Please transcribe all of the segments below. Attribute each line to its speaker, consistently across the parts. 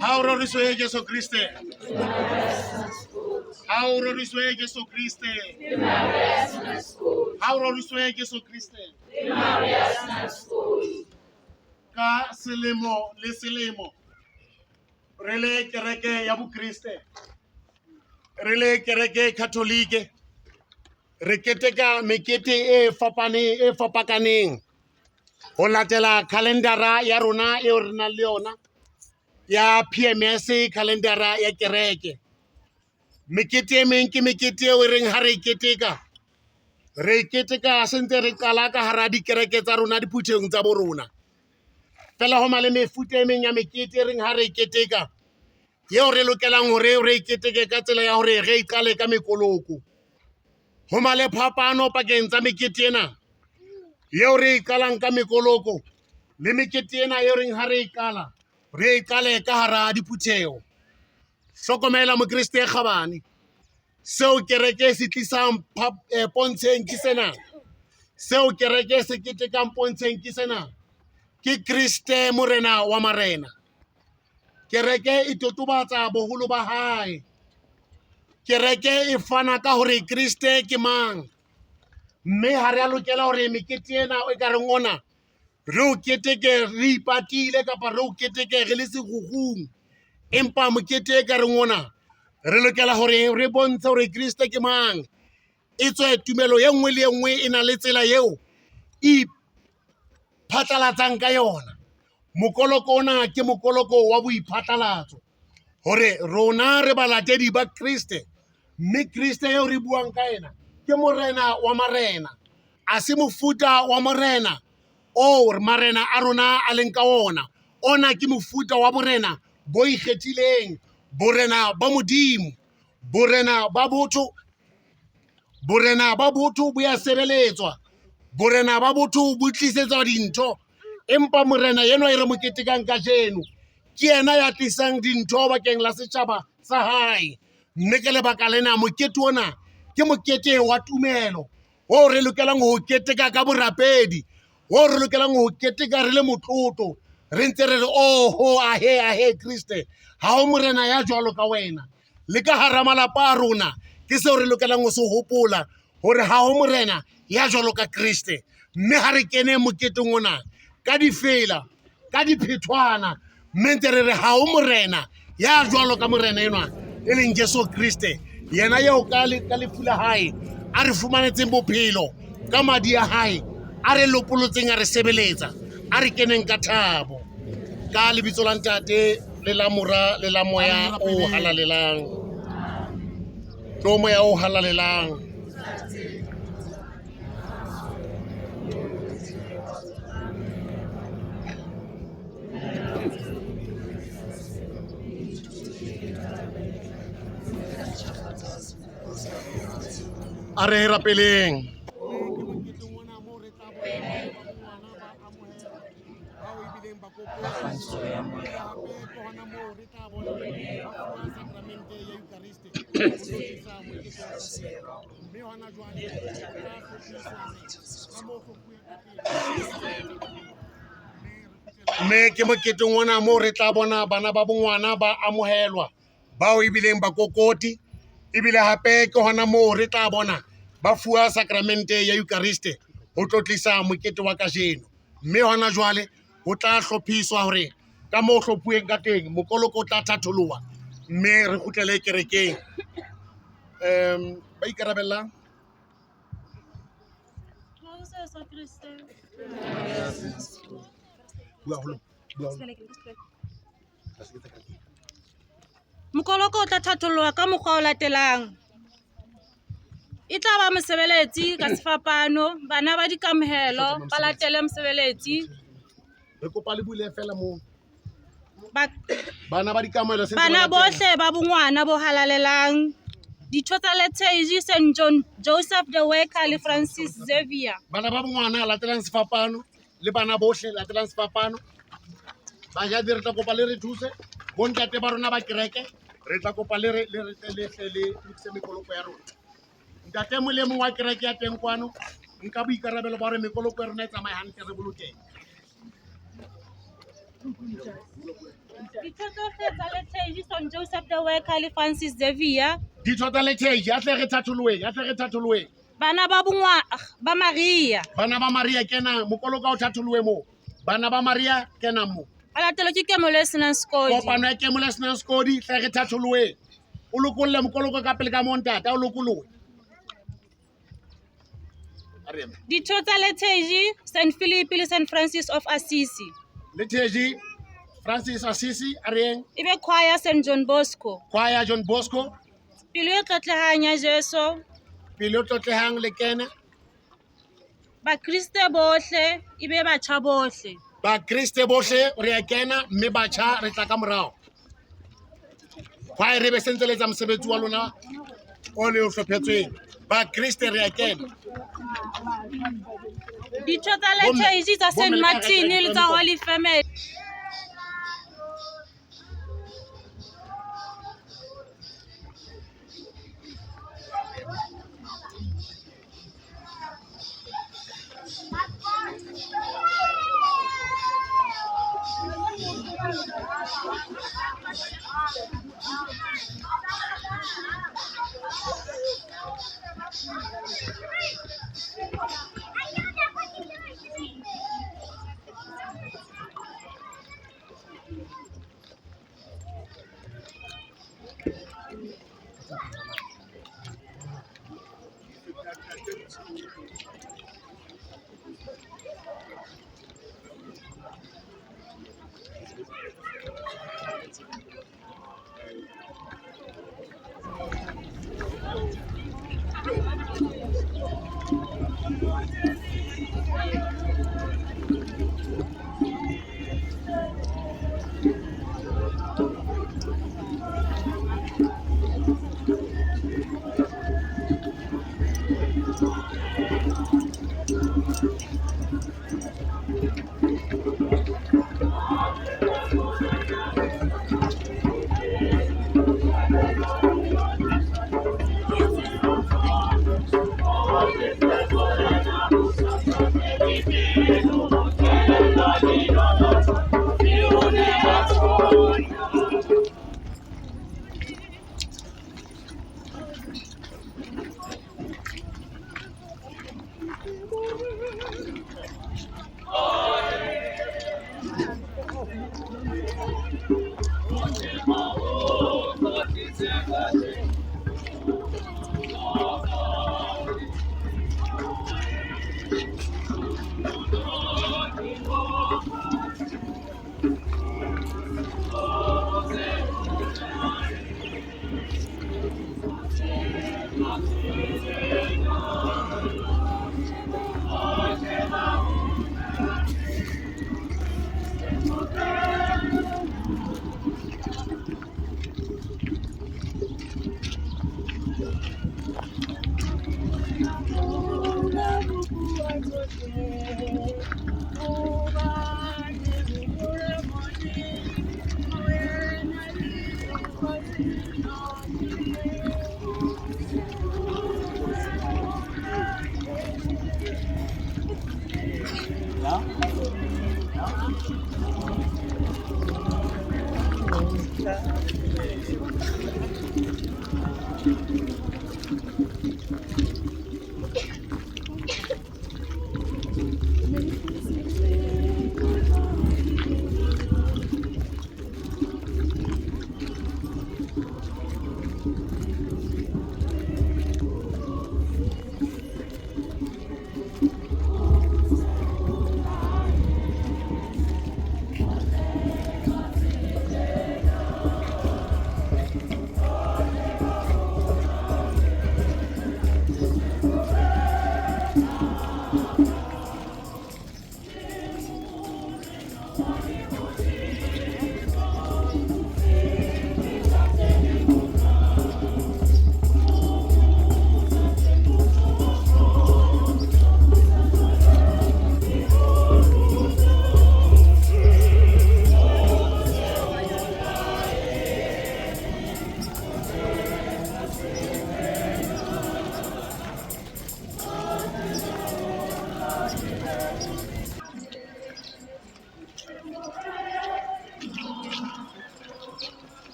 Speaker 1: Ha o roriswe Jesu Kriste. Ha o roriswe Jesu Kriste. Ha o roriswe Jesu Kriste. Ka selemo le selemo re le kereke ya Bokriste, re le kereke Katolike, re keteka mekete e fapaneng e fapakaneng ho latela khalendara ya rona eo re nang le yona ya PMS, khalendara ya kereke. Mekete e meng ke mekete eo e reng ha re e keteka, re e keteka sentse re qala ka hara dikereke tsa rona diphuthehong tsa bo rona. Fela ho na le mefuta e meng ya mekete e reng ha re e keteka, eo re lokelang hore re e keteke ka tsela ya hore re e qale ka mekoloko. Ho na le phapano pakeng tsa mekete ena eo re e qalang ka mekoloko le mekete ena eo reng ha re e qala, re e qale ka hara diphutheho. Hlokomela Mokreste e kgabane, seo kereke se tlisang pontsheng ke sena, seo kereke se ketekang pontsheng ke sena, ke Kriste Morena wa marena. Kereke e totobatsa boholo ba hae. Kereke e fana ka hore Kriste ke mang. Mme ha re a lokela hore mekete ena e ka reng ona re o keteke re ipatile kapa re o keteke re le sekgukgung. Empa mokete e ka reng ona re lokela hore re bontshe hore Kriste ke mang. Etswe tumelo e nngwe le e nngwe e na le tsela eo e iphatlalatsang ka yona. Mokoloko ona ke mokoloko wa boiphatlalatso hore rona re balatedi ba Kriste, mme Kriste eo re buang ka yena ke morena wa marena. A se mofuta wa morena oo marena a rona a leng ka ona. Ona ke mofuta wa borena bo ikgethileng, borena ba Modimo, borena ba botho. Borena ba botho bo ya sebeletswa, borena ba botho bo tlisetswa dintho, empa morena enwa e re mo ketekang kajeno ke yena ya tlisang dintho bakeng la setjhaba sa hae. Mme ka lebaka lena mokete ona ke mokete wa tumelo oo re lokelang ho keteka ka borapedi, oo re lokelang ho keteka re le motlotlo, re ntse re re oho ahe ahe Kriste, ha ho morena ya jwalo ka wena. Le ka hara malapa a rona ke seo re lokelang ho se hopola hore ha ho morena ya jwalo ka Kriste. Mme ha re kene moketeng ona ka difela, ka diphethwana, mme ntse re re ha ho morena ya jwalo ka morena enwa e leng Jesu Kriste, yena eo ka lefu la hae a re fumanetseng bophelo, ka madi a hae a re lopolotseng, a re sebeletsa. A re keneng ka thabo ka lebitso la Ntate le la Mora le la Moya o Halalelang. Tlo Moya o Halalelang. A re rapeleng. Mme ke moketeng ona moo re tla bona bana ba bongwana ba amohelwa, bao ebileng bakokoti, ebile hape ke hona moo re tla bona ba fuwa sakramente ya Eucharist ho tlotlisa mokete wa kajeno. Mme hona jwale ho tla hlophiswa hore ka moo hlophuweng ka teng mokoloko o tla thatholoha mme re kgutlele kerekeng. Ba ikarabellang?
Speaker 2: Mokoloko o tla thatholloha ka mokgwa o latelang. E tla ba mosebeletsi ka sefapano, bana ba dikamohelo ba latele mosebeletsi.
Speaker 1: Re kopa le bule fela moo. Bana ba dikamohelo
Speaker 2: bana bohle ba bongwana bo halalelang, ditho tsa Liturgy St John Joseph the Worker le Francis Xavier.
Speaker 1: Bana ba bongwana latelang sefapano le bana bohle latelang sefapano. Bajadi re tla kopa le re thuse, bontate ba rona ba kereke re tla kopa le re le le le lokise mekoloko ya rona. Ntate mong le mong wa kereke ya teng kwano nka boikarabelo ba hore mekoloko ya rona e tsamaye hantle re bolokehe.
Speaker 2: Ditho tsohle tsa Liturgy St Joseph the Worker le Francis Xavier.
Speaker 1: Ditho tsa Liturgy a tle re thatholoeng, a tle re thatholoeng.
Speaker 2: Bana ba bongwa ba Maria.
Speaker 1: Bana ba Maria kenang, mokoloko o thatholoe moo. Bana ba Maria kenang moo.
Speaker 2: Ba latelwe ke kemolo e senang sekodi.
Speaker 1: Kopano ya kemolo e senang sekodi tle re thatholoeng. O lokolle mokoloko ka pele ka moo ntate, o lokolohe.
Speaker 2: Ditho tsa Liturgy St Philip le St Francis of Assisi.
Speaker 1: Liturgy Francis Assisi a reng?
Speaker 2: E be choir St John Bosco.
Speaker 1: Choir John Bosco.
Speaker 2: Pelo e tlotlehang ya Jesu.
Speaker 1: Pelo e tlotlehang le kene.
Speaker 2: Bakriste bohle e be batjha bohle.
Speaker 1: Bakriste bohle re a kena mme batjha re tla ka morao. Choir re be sentse le etsa mosebetsi wa lona o le o hlophetsweng. Bakriste re a kena.
Speaker 2: Ditho tsa Liturgy tsa St Martin le tsa Holy Family.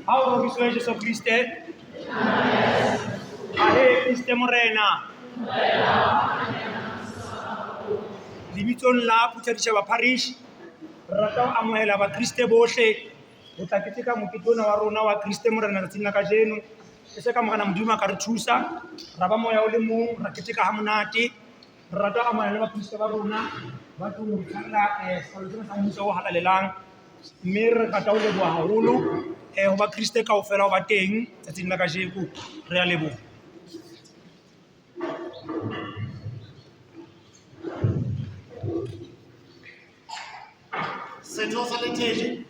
Speaker 3: Ha o roriswe Jesu Kriste. Ahe Kriste Morena. Lebitsong la Phuthaditjhaba Parish, re rata ho amohela bakriste bohle ho tla keteka mokete ona wa rona wa Kriste Morena letsatsing la kajeno. E se ka Morena Modimo a ka re thusa, ra ba moya o le mong, ra keteka ha monate. Re rata ho amohela le baprista ba rona ba tlong ho tshwarela sekolo sena sa mmuso o halalelang. Mme re rata ho leboha haholo ho bakriste kaofela ho ba teng tsatsing la kajeko. Re a leboha.
Speaker 1: Setho sa Letheje.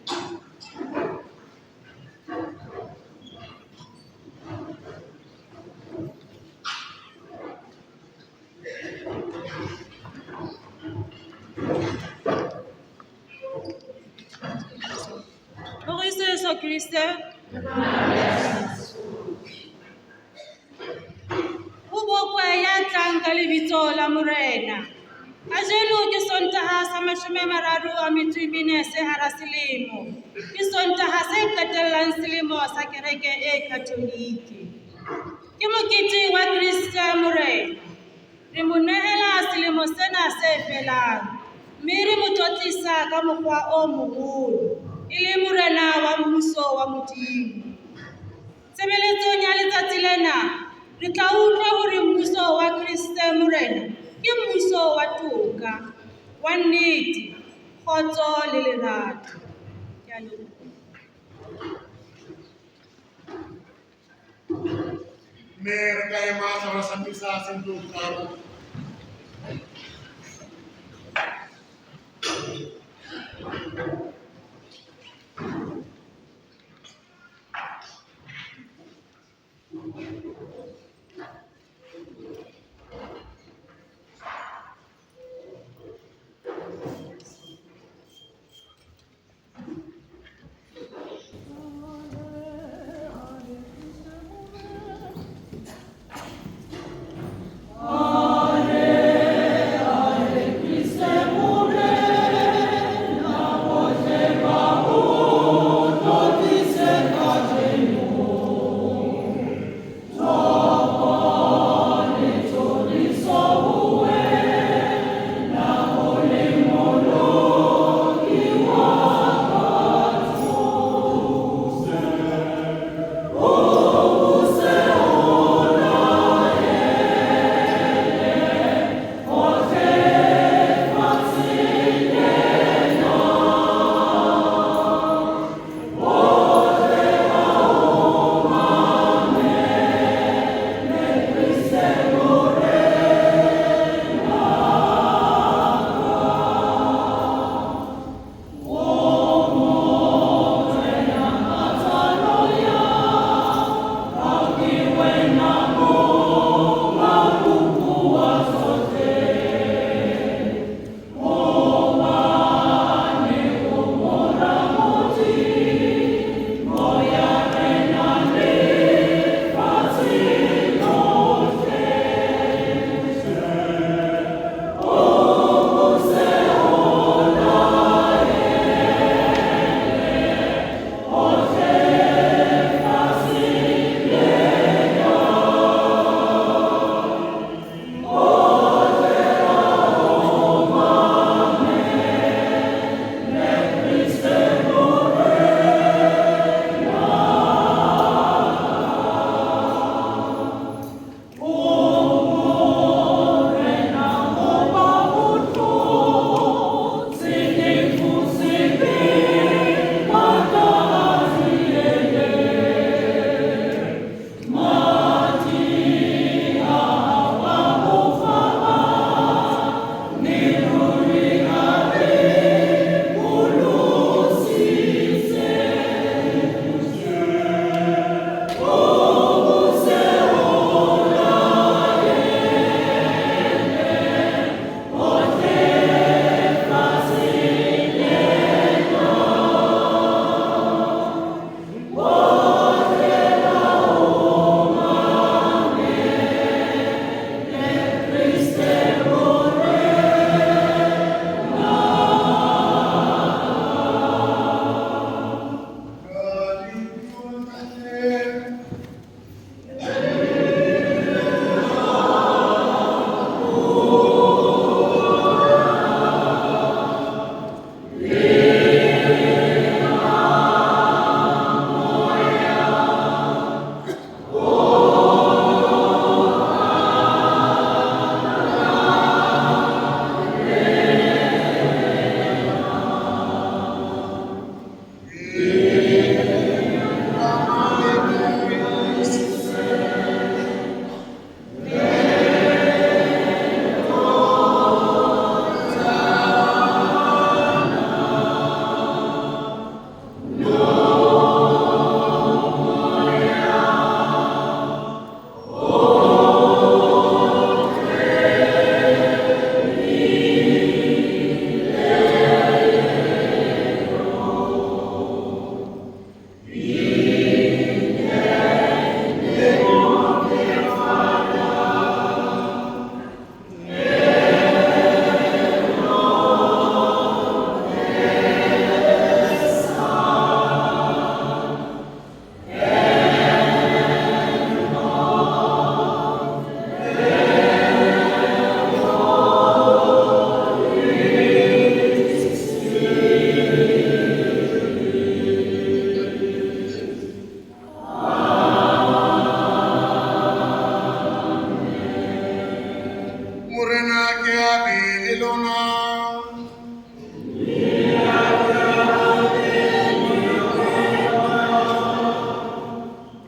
Speaker 2: Roriswe Jesu Kriste. Ho bokwe ya tlang ka lebitso la Morena. Kajeno ke Sontaha sa 34 se hara selemo. Ke Sontaha se qetellang selemo sa kereke e Katolike. Ke mokete wa Kriste Morena. Re mo nehela selemo sena se felang, mme re mo tlotlisa ka mokgwa o moholo, e le Morena wa Mmuso wa Modimo. Tshebeletsong ya letsatsi lena, re tla utlwa hore Mmuso wa Kriste Morena ke mmuso wa toka, wa nnete, kgotso le lerato. Ke a leboha.
Speaker 1: Mme re ka ema sehlabelo sa misa se ntlo tharo.
Speaker 2: Amen.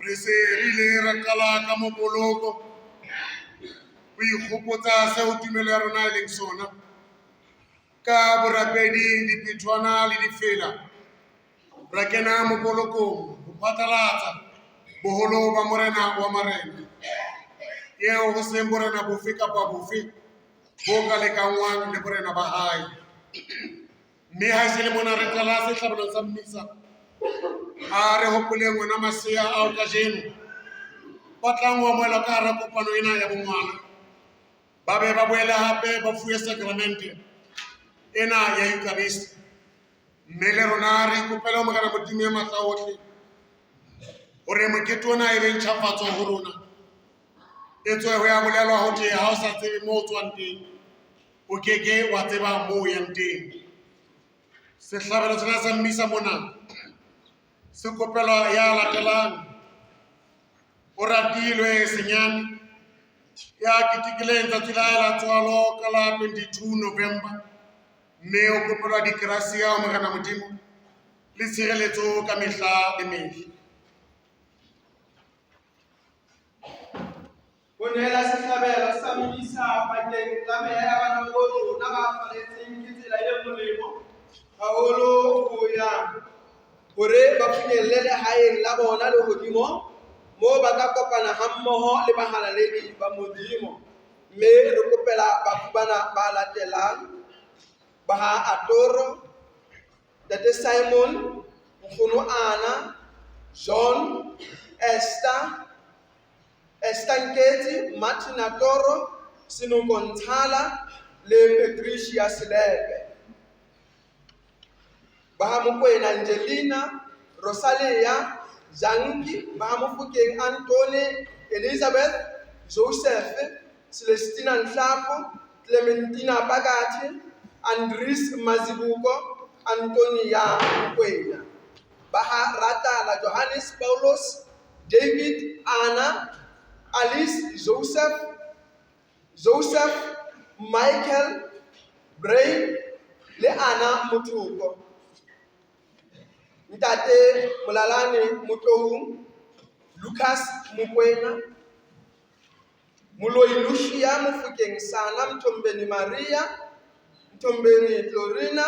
Speaker 1: Re se re ile ra qala ka mokoloko ho ikgopotsa seo tumelo ya rona e leng sona ka borapedi, diphethwana le difela. Ra kena mokolokong ho phatlalatsa boholo ba Morena wa marena, eo ho seng borena bofe kapa bofe bo ka lekanngwang le borena ba hae. Mme ha e se le mona re qala sehlabelo sa mmisa, a re hopoleng wena masea ao kajeno ba tlang ho amohelwa ka hara kopano ena ya bongwana, ba be ba boele hape ba fuwe sakramente ena ya Eucharist. Mme le rona re ikopele ho Morena Modimo ya matla ohle hore mokete ona e be ntjhafatso ho rona. Etswe ho ya bolelwa ho thwe ha o sa tsebe moo o tswang teng, o keke wa tseba moo o yang teng. Sehlabelo sena sa mmisa mona se kopelwa ya latelang. O ratilwe Senyane ya ketekileng tsatsi la hae la tswalo ka la 22 November, mme o kopelwa dikrasia ho Morena Modimo le tshireletso ka mehla le mehla.
Speaker 4: Ho neela sehlabelo sa mmisa bakeng la meya ya bana ba rona ba faletseng ke tsela e molemo haholo ho ya hore ba finyelle lehaeng la bona lehodimo, moo ba tla kopana hammoho le bahalaledi ba Modimo. Mme re kopela bafu bana ba latelang: ba ha Atoro, Ntate Simon, Nkgono Ana, John, Esther, Esther Nketsi, Martin Atoro, Senoko Ntshala le Patricia Selepe. Ba ha Mokoena Angelina, Rosalia, Janki, ba ha Mofokeng Antone, Elizabeth, Joseph, Celestina Nhlapo, Clementina Pakati, Andries Mazibuko, Antonia Mokoena. Ba ha Ratala Johannes Paulus, David Anna, Alice Joseph, Joseph Michael Bray le Anna Motoko. Ntate Molalane Motloung, Lucas Mokoena, Moloi Lucia Mofokeng Sana, Mthombeni Maria, Mthombeni Florina,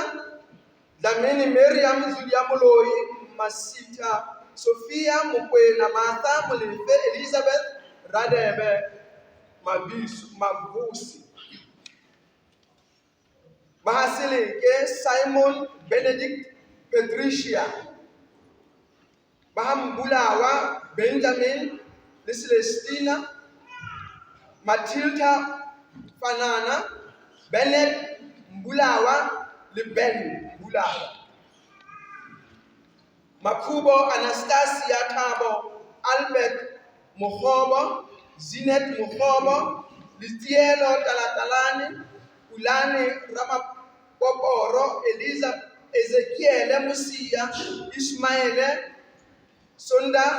Speaker 4: Dlamini Miriam, Julia Moloi, Masita, Sophia Mokoena, Martha Molefe, Elizabeth Radebe, Mabisu, Mabusi. Bahaseleke Simon Benedict Patricia. Bahambulawa Benjamin le Celestina, Matilda Fanana, Bennett Mbulawa le Ben Mbulawa. Makhubo Anastasia Thabo, Albert Mokgobo, Zinet Mokgobo, Letielo Talatalane, Pulane Ramapoporo, Eliza Ezekiele Mosia, Ismaele Sondag,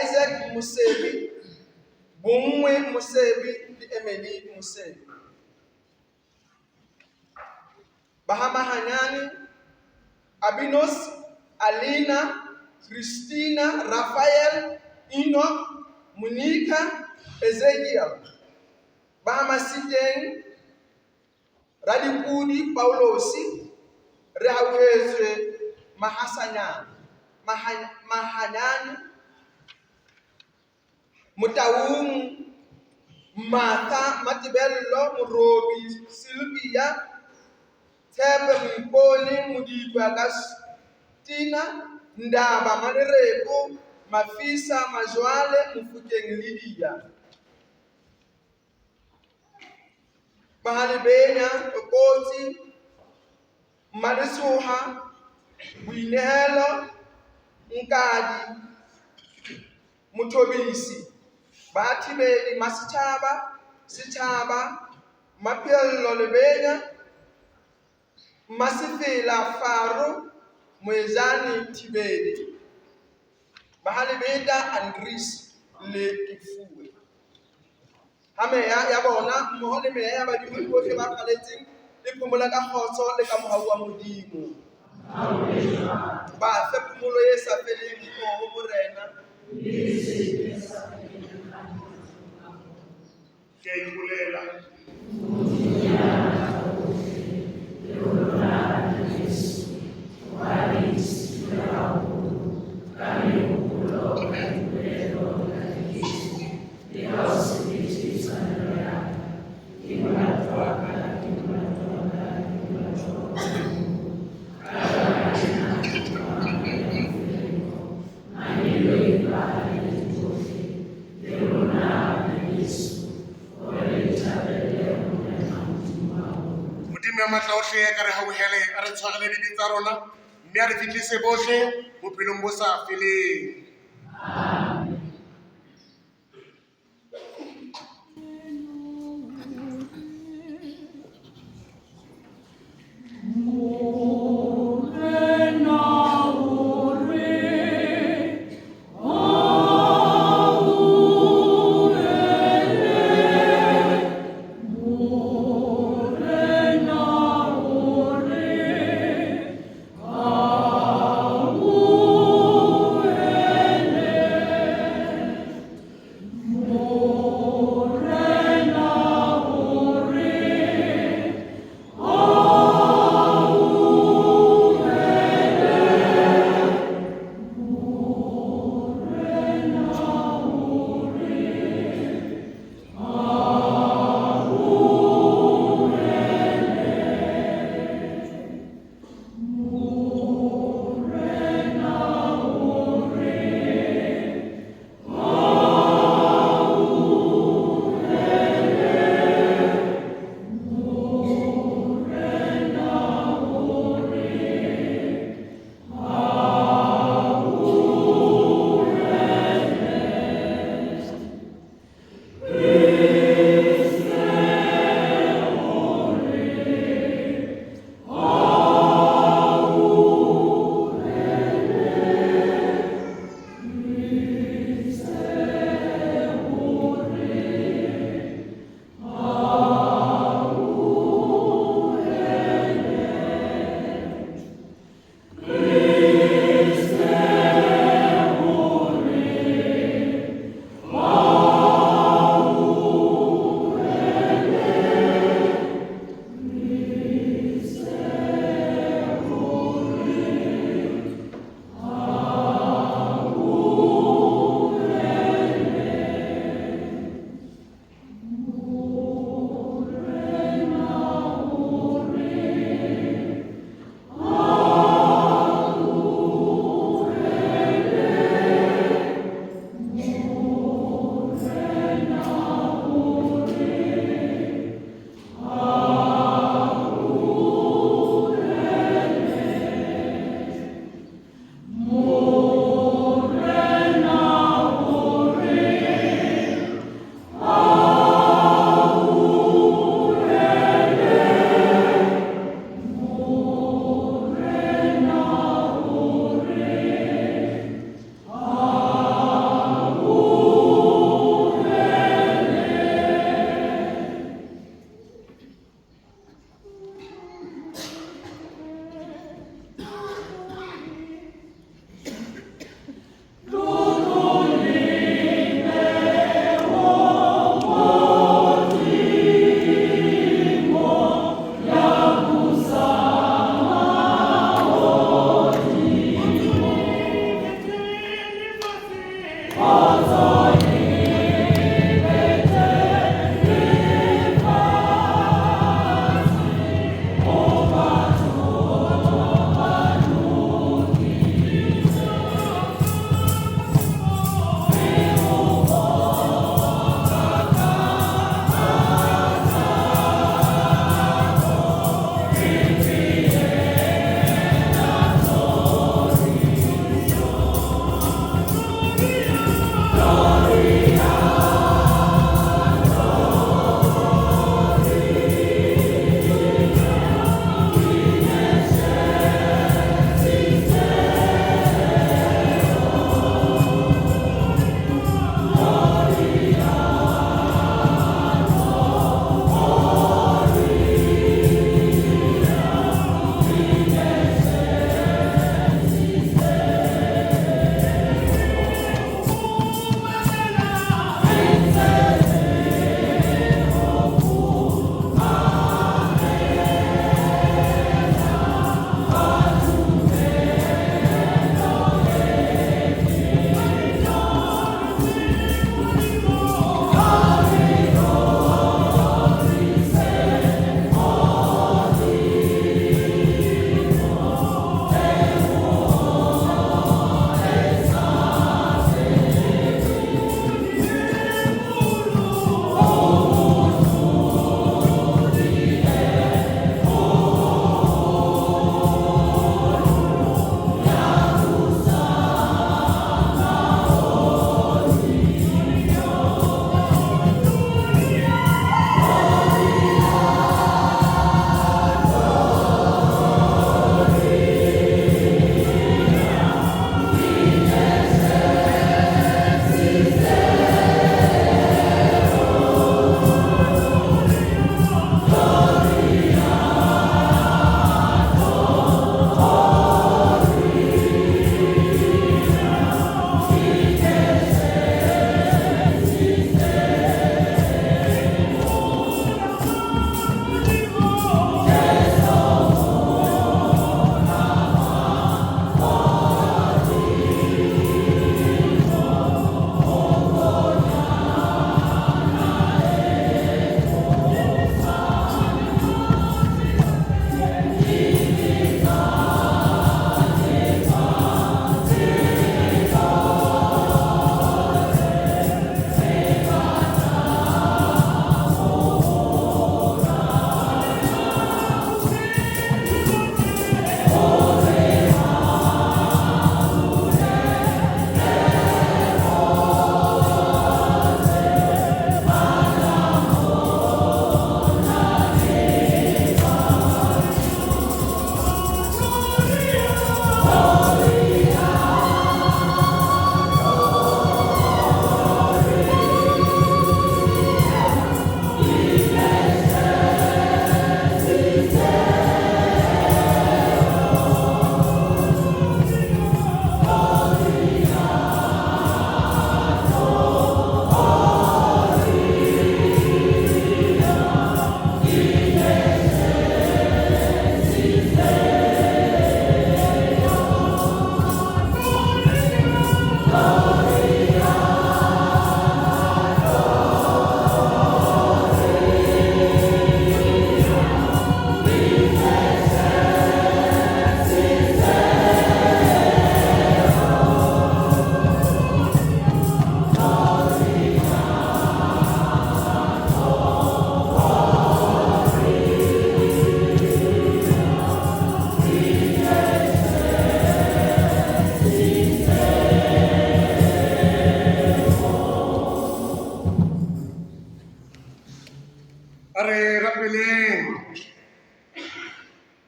Speaker 4: Isaac Mosebi, Bongwe Mosebi le Emily Mosebi. Bahamahanyane, Abinos, Alina, Christina, Raphael, Enoch, Monica, Ezekiel. Bahamasiteng, Radipudi, Paulosi, Rehauhetswe, Mahasanyane, Mahanyane, Motaung, Martha, Matibello, Morobi, Sylvia, Tshepe, Moipone, Modikwa, Agustina, Ndaba, Malereko, Mafisa, Majwale, Mofokeng, Lydia. Bahalebenya, Okotsi, Malesoha, Boinehelo, Nkadi, Mothobisi, Bathibedi, Masetjhaba, Setjhaba, Maphello Lebenya, Masefela, Faro, Moejane, Thibedi, Bahalebeta, Andries le Kefuwe. Ha meya ya bona mmoho le meya ya badimo bohle ba faletseng Le phomole ka kgotso le ka mohau wa Modimo. Ba fe phomolo e sa feleng, oho Morena.
Speaker 1: Ke a ipolela. Modimo ya matla ohle ka re hauhele, a re tshwarele dibe tsa rona, mme a re fihlise bohle bophelong bo sa feleng.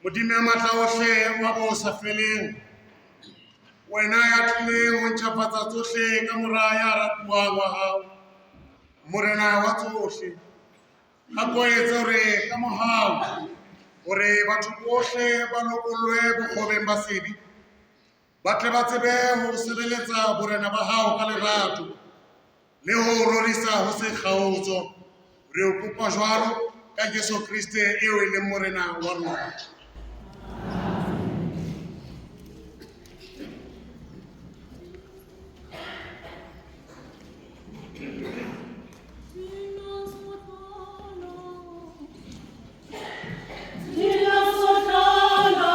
Speaker 1: Modimo ya matla ohle wa bo sa feleng, wena ya tlileng ho ntjhafatsa tsohle ka mora ya ratuwang wa hao, Morena wa tsohle, a ko etse hore ka mohau hore batho bohle ba lokollwe bokgobeng ba sebe, ba tle ba tsebe ho sebeletsa borena ba hao ka lerato le ho rorisa ho se kgaotso. Re o kopa jwalo ka Jesu Kriste eo e leng Morena wa rona.
Speaker 2: Thina sohlala.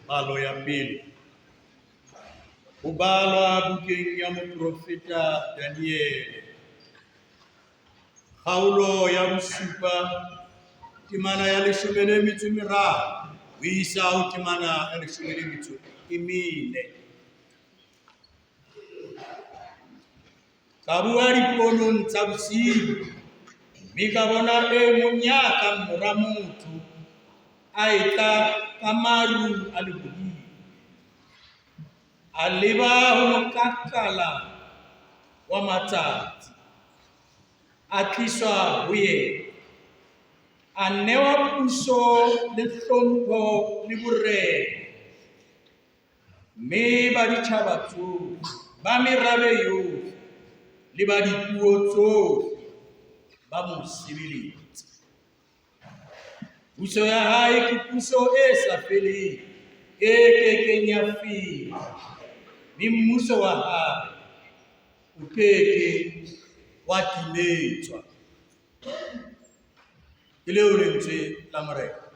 Speaker 5: Palo ya pele. Ho balwa bukeng ya moprofeta Daniele. Kgaolo ya bosupa, temana ya leshome le metso e meraro ho isa ho temana ya leshome le metso e mene. Ka bua diponong tsa bosiu, mme ka bona e mong ya kang mora motho a etla ka maru a lehodimo, a leba ho mokakala wa matsatsi, a tliswa ho yena, a newa puso le hlompho le borena, mme ba ditjhaba tsohle, ba merabe yohle, le ba dipuo tsohle ba mo sebeletsa. Puso ya hae ke puso e sa feleng, e ke keng ya fela, mme mmuso wa hae o ke ke wa timetswa. Ke leo lentswe la Morena.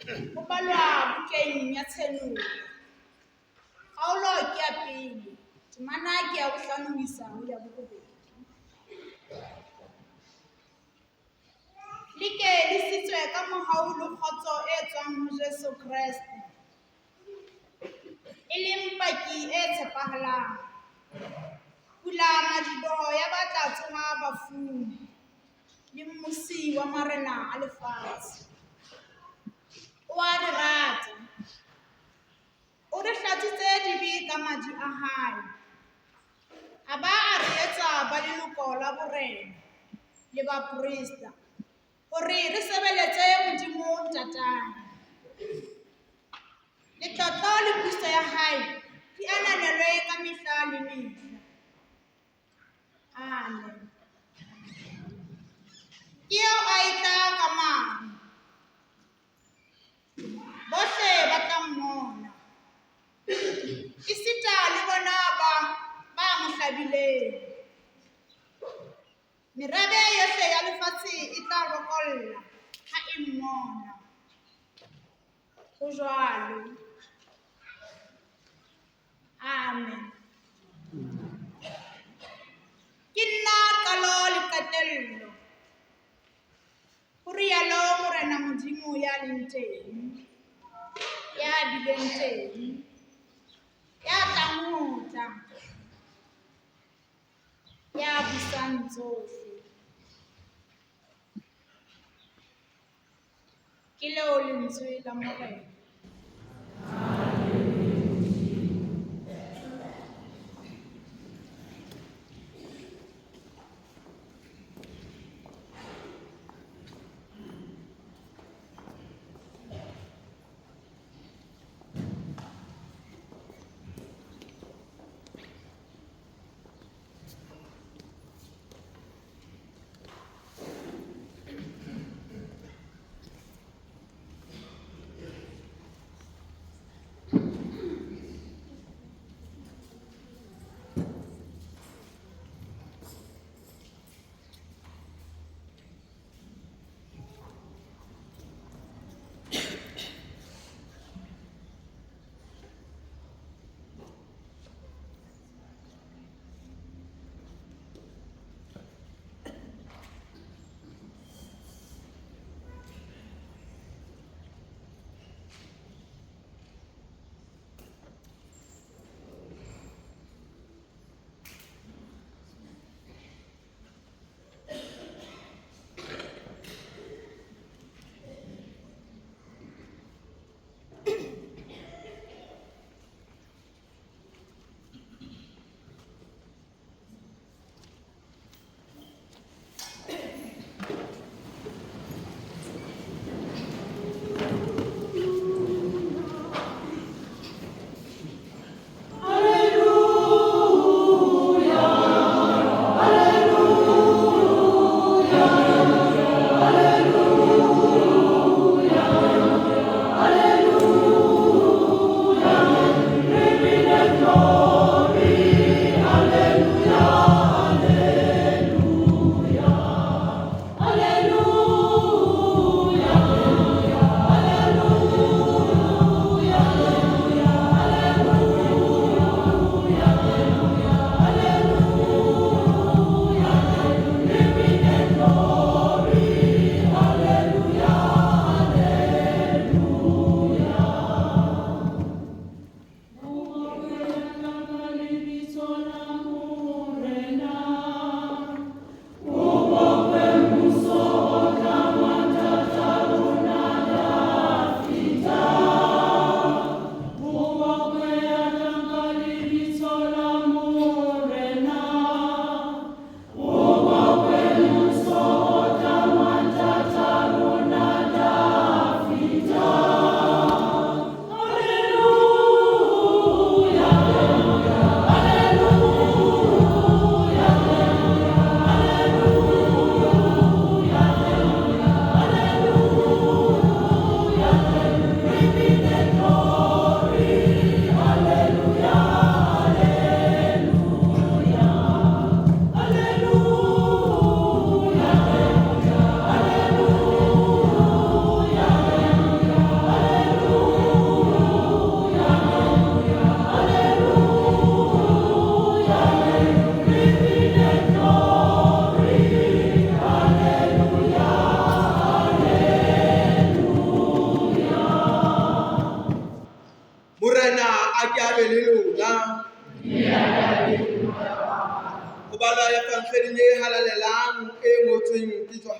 Speaker 6: Ho balwa bukeng ya Tshenolo. Kgaolo ke ya pele, temana ke ya bohlano ho isa ho ya borobedi. Le ke le sitswe ka mohau le kgotso e tswang ho Jesu Kreste, e leng paki e tshepahalang. Pula madiboho ya ba tla tsoha bafung, le mmusi wa marena a lefatshe. O a re rata, o re hlatswitse dibe ka madi a hae, a ba a re etsa ba leloko la borena le baprista, hore re sebeletse Modimo Ntatae. Letlotlo le puso ya hae di ananelwe ka mehla le mehla. Amen. Ke eo a etla ka maru, bohle ba tla mmona, esita le bona ba mo hlabileng. Merabe yohle ya lefatshe e tla bokolla ha e mmona. Ho jwalo. Amen. Ke nna qalo le qetello, ho rialo Morena Modimo ya leng teng, ya bileng teng, ya tlang ho tla, ya busang tsohle. Ke leo lentswe la Morena.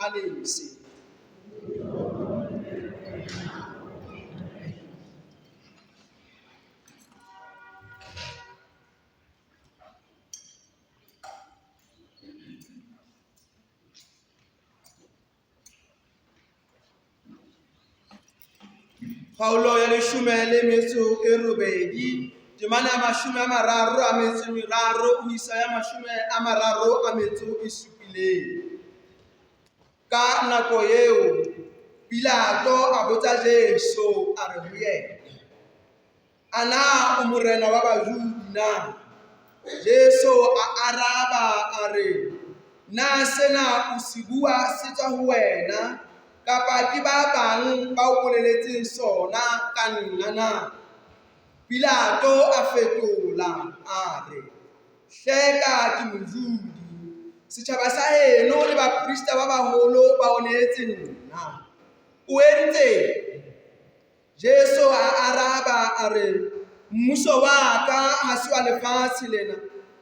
Speaker 4: Johannes. Kgaolo ya 18, temana ya 33 ho isa ya 37. Ka nako eo Pilato a botsa Jesu a re ho yena, "A na o morena wa Bajudi na?" Jesu a araba a re, "Na sena o se bua se tswa ho wena, kapa ke ba bang ba o boleletseng sona ka nna na?" Pilato a fetola a re, "Hleka ke Mojudi, setjhaba sa heno le baprista ba baholo ba o neetse nna. O entseng?" Jesu a araba a re, "Mmuso wa ka ha se wa lefatshe lena.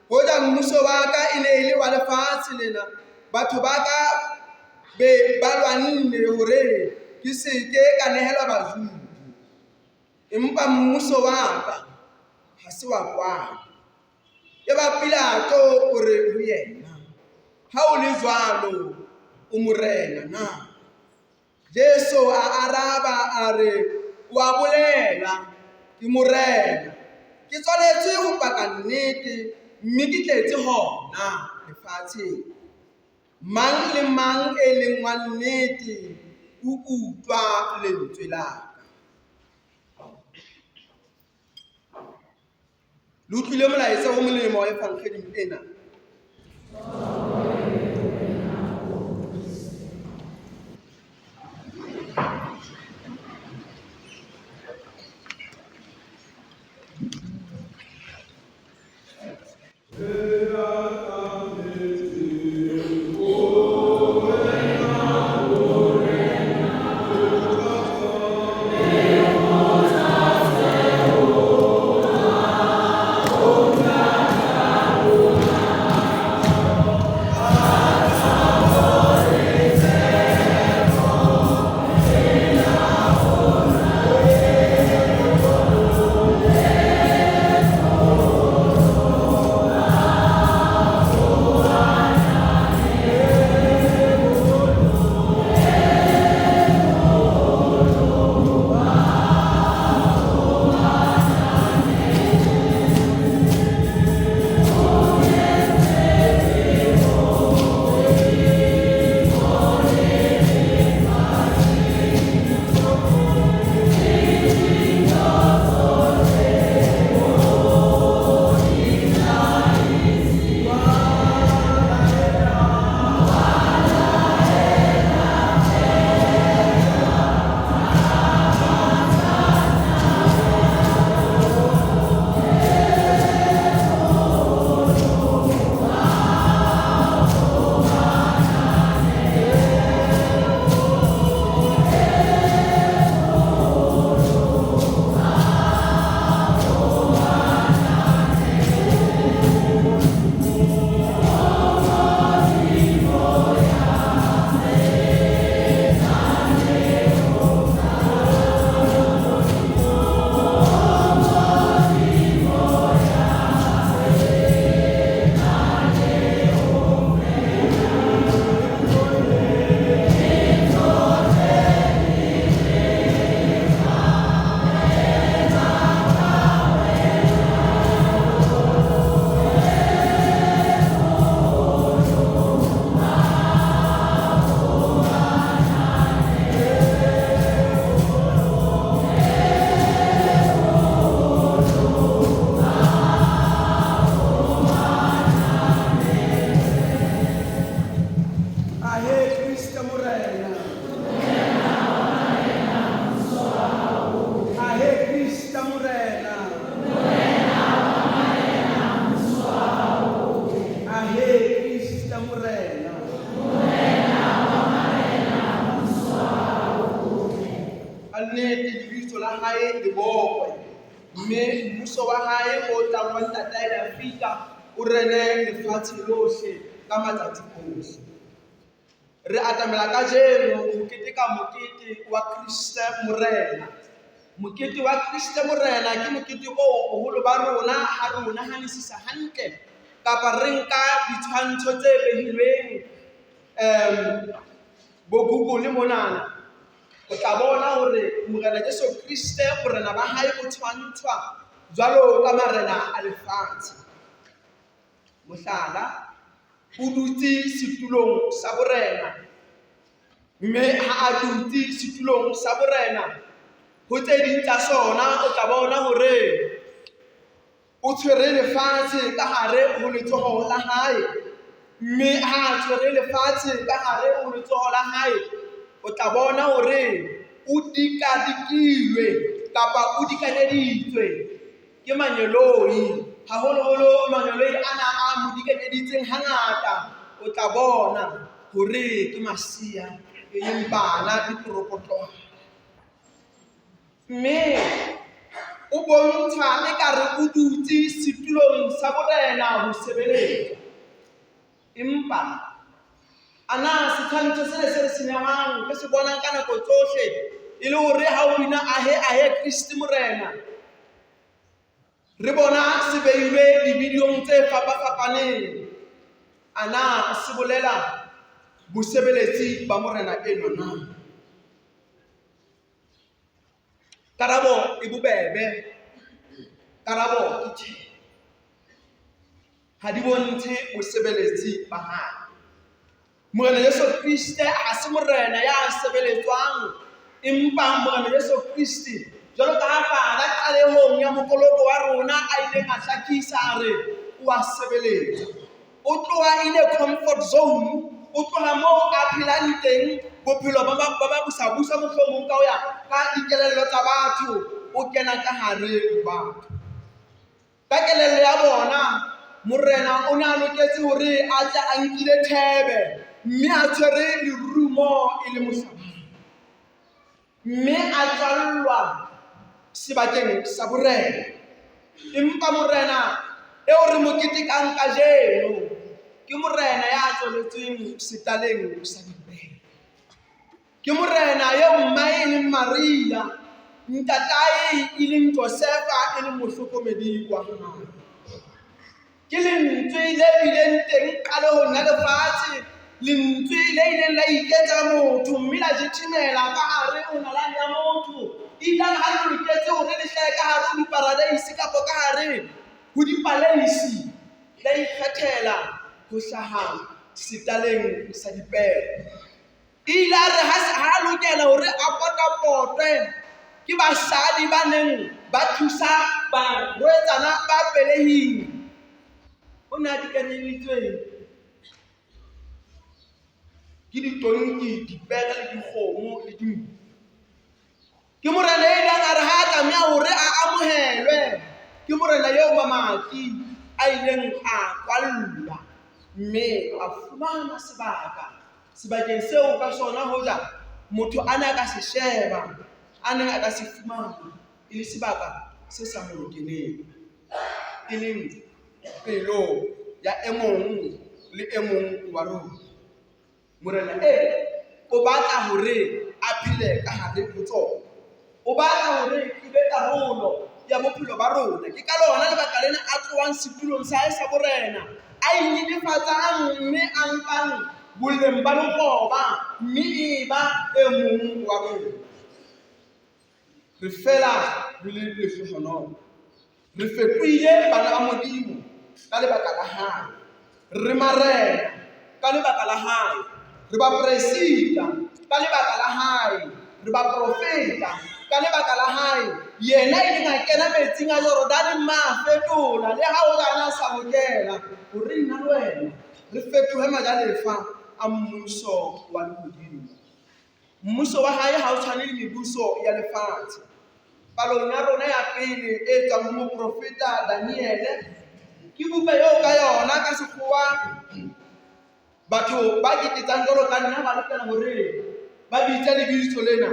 Speaker 4: Hoja mmuso wa ka e ne e le wa lefatshe lena, batho ba ka be ba lwanne hore ke se ke ka nehelwa Bajudi. Empa mmuso wa ka ha se wa kwano." Yaba Pilato o re ho yena, "Ha o le jwalo, o morena na?" Jesu a araba a re, "O a bolela, ke morena. Ke tswaletswe ho paka nnete, mme ke tletse hona lefatsheng. Mang le mang e leng wa nnete o utlwa lentswe la ka." Le utlwile molaetsa o molemo wa evangeding ena. Nnete lebitso la hae le bokwe, mme mmuso wa hae o tlang wa ntatae Dafida o rene lefatshe lohle ka matsatsi ohle. Re atamela kajeno ho keteka mokete wa Kriste Morena. Mokete wa Kriste Morena ke mokete oo boholo ba rona ha re o nahanisisa hantle kapa re nka ditshwantsho tse behilweng bo Google monana, o tla bona hore Morena Jesu Kriste borena ba hae bo tshwantshwa jwalo ka marena a lefatshe. Mohlala, o dutse setulong sa borena, mme ha a dutse setulong sa borena, ho tse ding tsa sona o tla bona hore o tshwere lefatshe ka hare ho letsoho la hae, mme ha a tshwere lefatshe ka hare ho letsoho la hae, o tla bona hore o dikadikilwe kapa o dikanyeditswe ke mangeloi, haholoholo mangeloi ana a mo dikanyeditseng hangata, o tla bona hore ke masea e leng bana diporopotlwana. Mme o bontsha ekare o dutse setulong sa borena ho sebeletsa. Empa a na setshwantsho sena se re se nehwang, re se bonang ka nako tsohle, e le hore ha o bina ahe ahe Kriste Morena, re bona se beilwe divideong tse fapafapaneng, a na se bolela bosebeletsi ba Morena enwa na? Karabo e bobebe, karabo ke tjhe. Ha di bontshe bosebeletsi ba hae. Morena Jesu Kriste ha se morena ya sebeletswang, empa Morena Jesu Kriste, jwalo ka ha Fara qalehong ya mokoloko wa rona a ileng a hlakisa a re o a sebeletsa. O tloha in a comfort zone, o tloha moo a phelang teng bophelo ba ba busa-busa mohlomong ka ho ya ka dikelello tsa batho, o kena ka hare ho batho. Ka kelello ya bona, morena o ne a loketse hore a tle a nkile thebe mme a tshwere lerumo e le mohlabani, mme a tswallwa sebakeng sa borena. Empa morena eo re mo ketekang kajeno ke morena ya tswaletsweng setaleng sa dipere. Ke morena eo mmae e leng Maria, ntatae e leng Josefa e leng mohlokomedi wa hae. Ke lentswe le bileng teng qalehong ya lefatshe, lentswe le ileng la iketsa motho mme la jethemela ka hare ho nalane ya motho. Ileng ha le loketse hore le hlahe ka hare ho diparadeise kapa ka hare ho dipaleisi, la ikgethela ho hlaha setaleng sa dipere. Ile a re ha a lokela hore a potapotwe ke basadi ba neng ba thusa barwetsana ba pelehing, o ne a dikanyeditswe ke ditonki, dipere le dikgomo le dinku. Ke morena e ileng a re ha a tlameha hore a amohelwe ke morena eo mamati a ileng a kwallwa mme a fumana sebaka sebakeng seo ka sona hoja motho a ne a ka se sheba, a neng a ka se fumana e le sebaka se sa mo lokeleng, e leng pelo ya e mong le e mong wa rona. Morena ee o batla hore a phele ka hare ho tsona. O batla hore e be karolo ya bophelo ba rona. Ke ka lona lebaka lena a tlohang setulong sa hae sa borena, a inyenyefatsang mme a nkang boleng ba lekgoba mme e ba e mong wa rona. Re fela re le lehlohonolo. Re fetohile bana ba Modimo ka lebaka la hae. Re marena ka lebaka la hae. Re bapresita ka lebaka la hae. Re baprofeta ka lebaka la hae. Yena e leng a kena metsing a Jordane mme a fetola le ha o a sa lokela hore nna le wena re fetohe majalefa a mmuso wa lehodimo. Mmuso wa hae ha o tshwane le mebuso ya lefatshe. Palong ya rona ya pele e tswang ho moprofeta Daniele, ke buka eo ka yona ka sekgowa batho ba keketsang jwalo ka nna ba lokela hore ba bitse lebitso lena.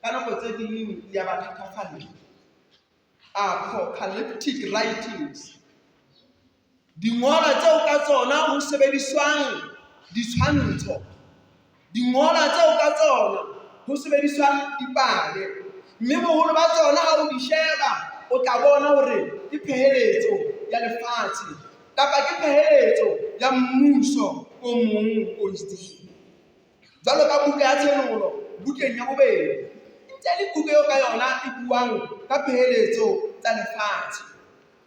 Speaker 4: Ka nako tse ding le ya ba thatafalla. Apocalyptic writings. Dingolwa tseo ka tsona ho sebediswang ditshwantsho Dingolwa tseo ka tsona ho sebediswang dipale, mme boholo ba tsona ha o di sheba o tla bona hore ke pheheletso ya lefatshe kapa ke pheheletso ya mmuso o mong o itseng. Jwalo ka buka ya Tshenolo bukeng ya bobedi, e ntse e le buka eo ka yona e buang ka pheheletso tsa lefatshe,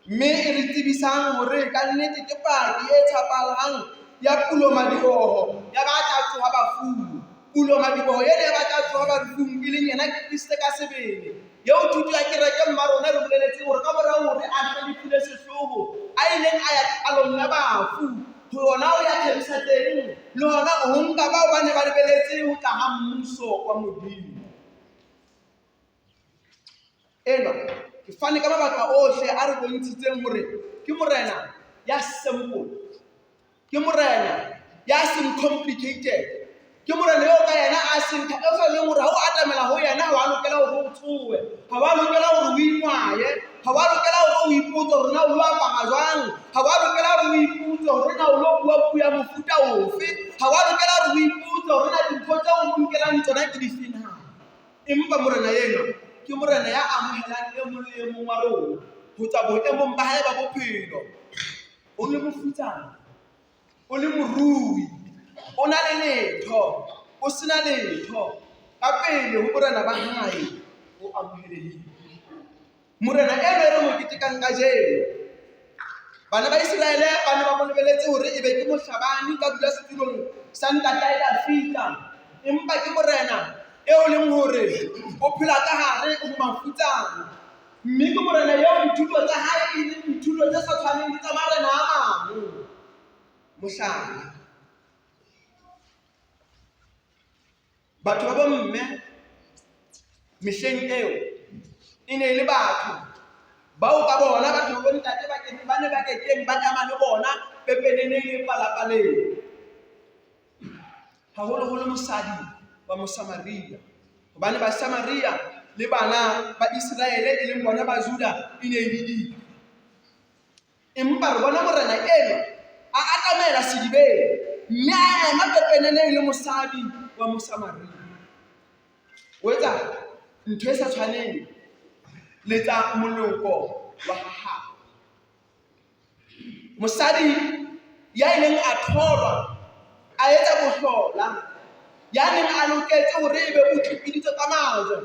Speaker 4: mme e re tsebisang hore ka nnete ke paki e tshepahalang ya pulomadiboho ya ba tla tsoha bafung. Pulomadiboho ena ya ba tla tsoha bafung e leng yena Kriste ka sebele, eo thuto ya kereke mma rona e re boleletseng hore ka mora hore a shwe lefu le sehloho, a ileng a ya qalong ya bafu, ho yona ho ya thabisa teng le hona ho nka bao ba ne ba lebeletse ho tla ha mmuso wa Modimo. Enwa ke fane ka mabaka ohle a re bontshitseng hore ke morena ya simple, ke morena ya seng complicated, ke morena eo ka yena a seng o sa leng hore ha o atamela ho yena ha wa lokela hore o tshohe, ha wa lokela hore o ingwaye, ha wa lokela hore o ipotse hore na o lo apara jwang, ha wa lokela hore o ipotse hore na o lo bua puo ya mofuta ofe, ha wa lokela hore o ipotse hore na dintho tseo o mo nkelang tsona ke dife na. Empa morena enwa ke morena ya amohelang e mong le e mong wa rona ho tswa boemong ba hae ba bophelo. O le mofutsana, o le morui, o na le letho, o sena letho, ka pele ho borena ba hae o amohelehile. Morena enwa e re mo ketekang kajeno, bana ba Iseraele ba ne ba mo lebeletse hore e be ke mohlabani ka dula setulong sa ntatae Dafida, empa ke morena eo leng hore o phela ka hare ho mafutsana, mme ke morena eo dithuto tsa hae e leng dithuto tse sa tshwaneng le tsa marena a mang. Mohlala, batho ba bomme mehleng eo e ne e le batho bao ka bona batho ba bontate ba ke ba ne ba kekeng ba ema le bona pepeneneng le palapaleng, haholoholo mosadi wa Mosamaria, hobane Basamaria le bana ba Iseraele e leng bona ba Juda e ne e le dira. Empa re bona morena enwa a atamela sedibeng mme a ema pepeneneng le mosadi wa Mosamaria. O etsa ntho e sa tshwaneng le tsa moloko wa hae. Mosadi ya ileng a tholwa a etsa bohlola, ya neng a loketse hore ebe o tlipiditswe ka majwe,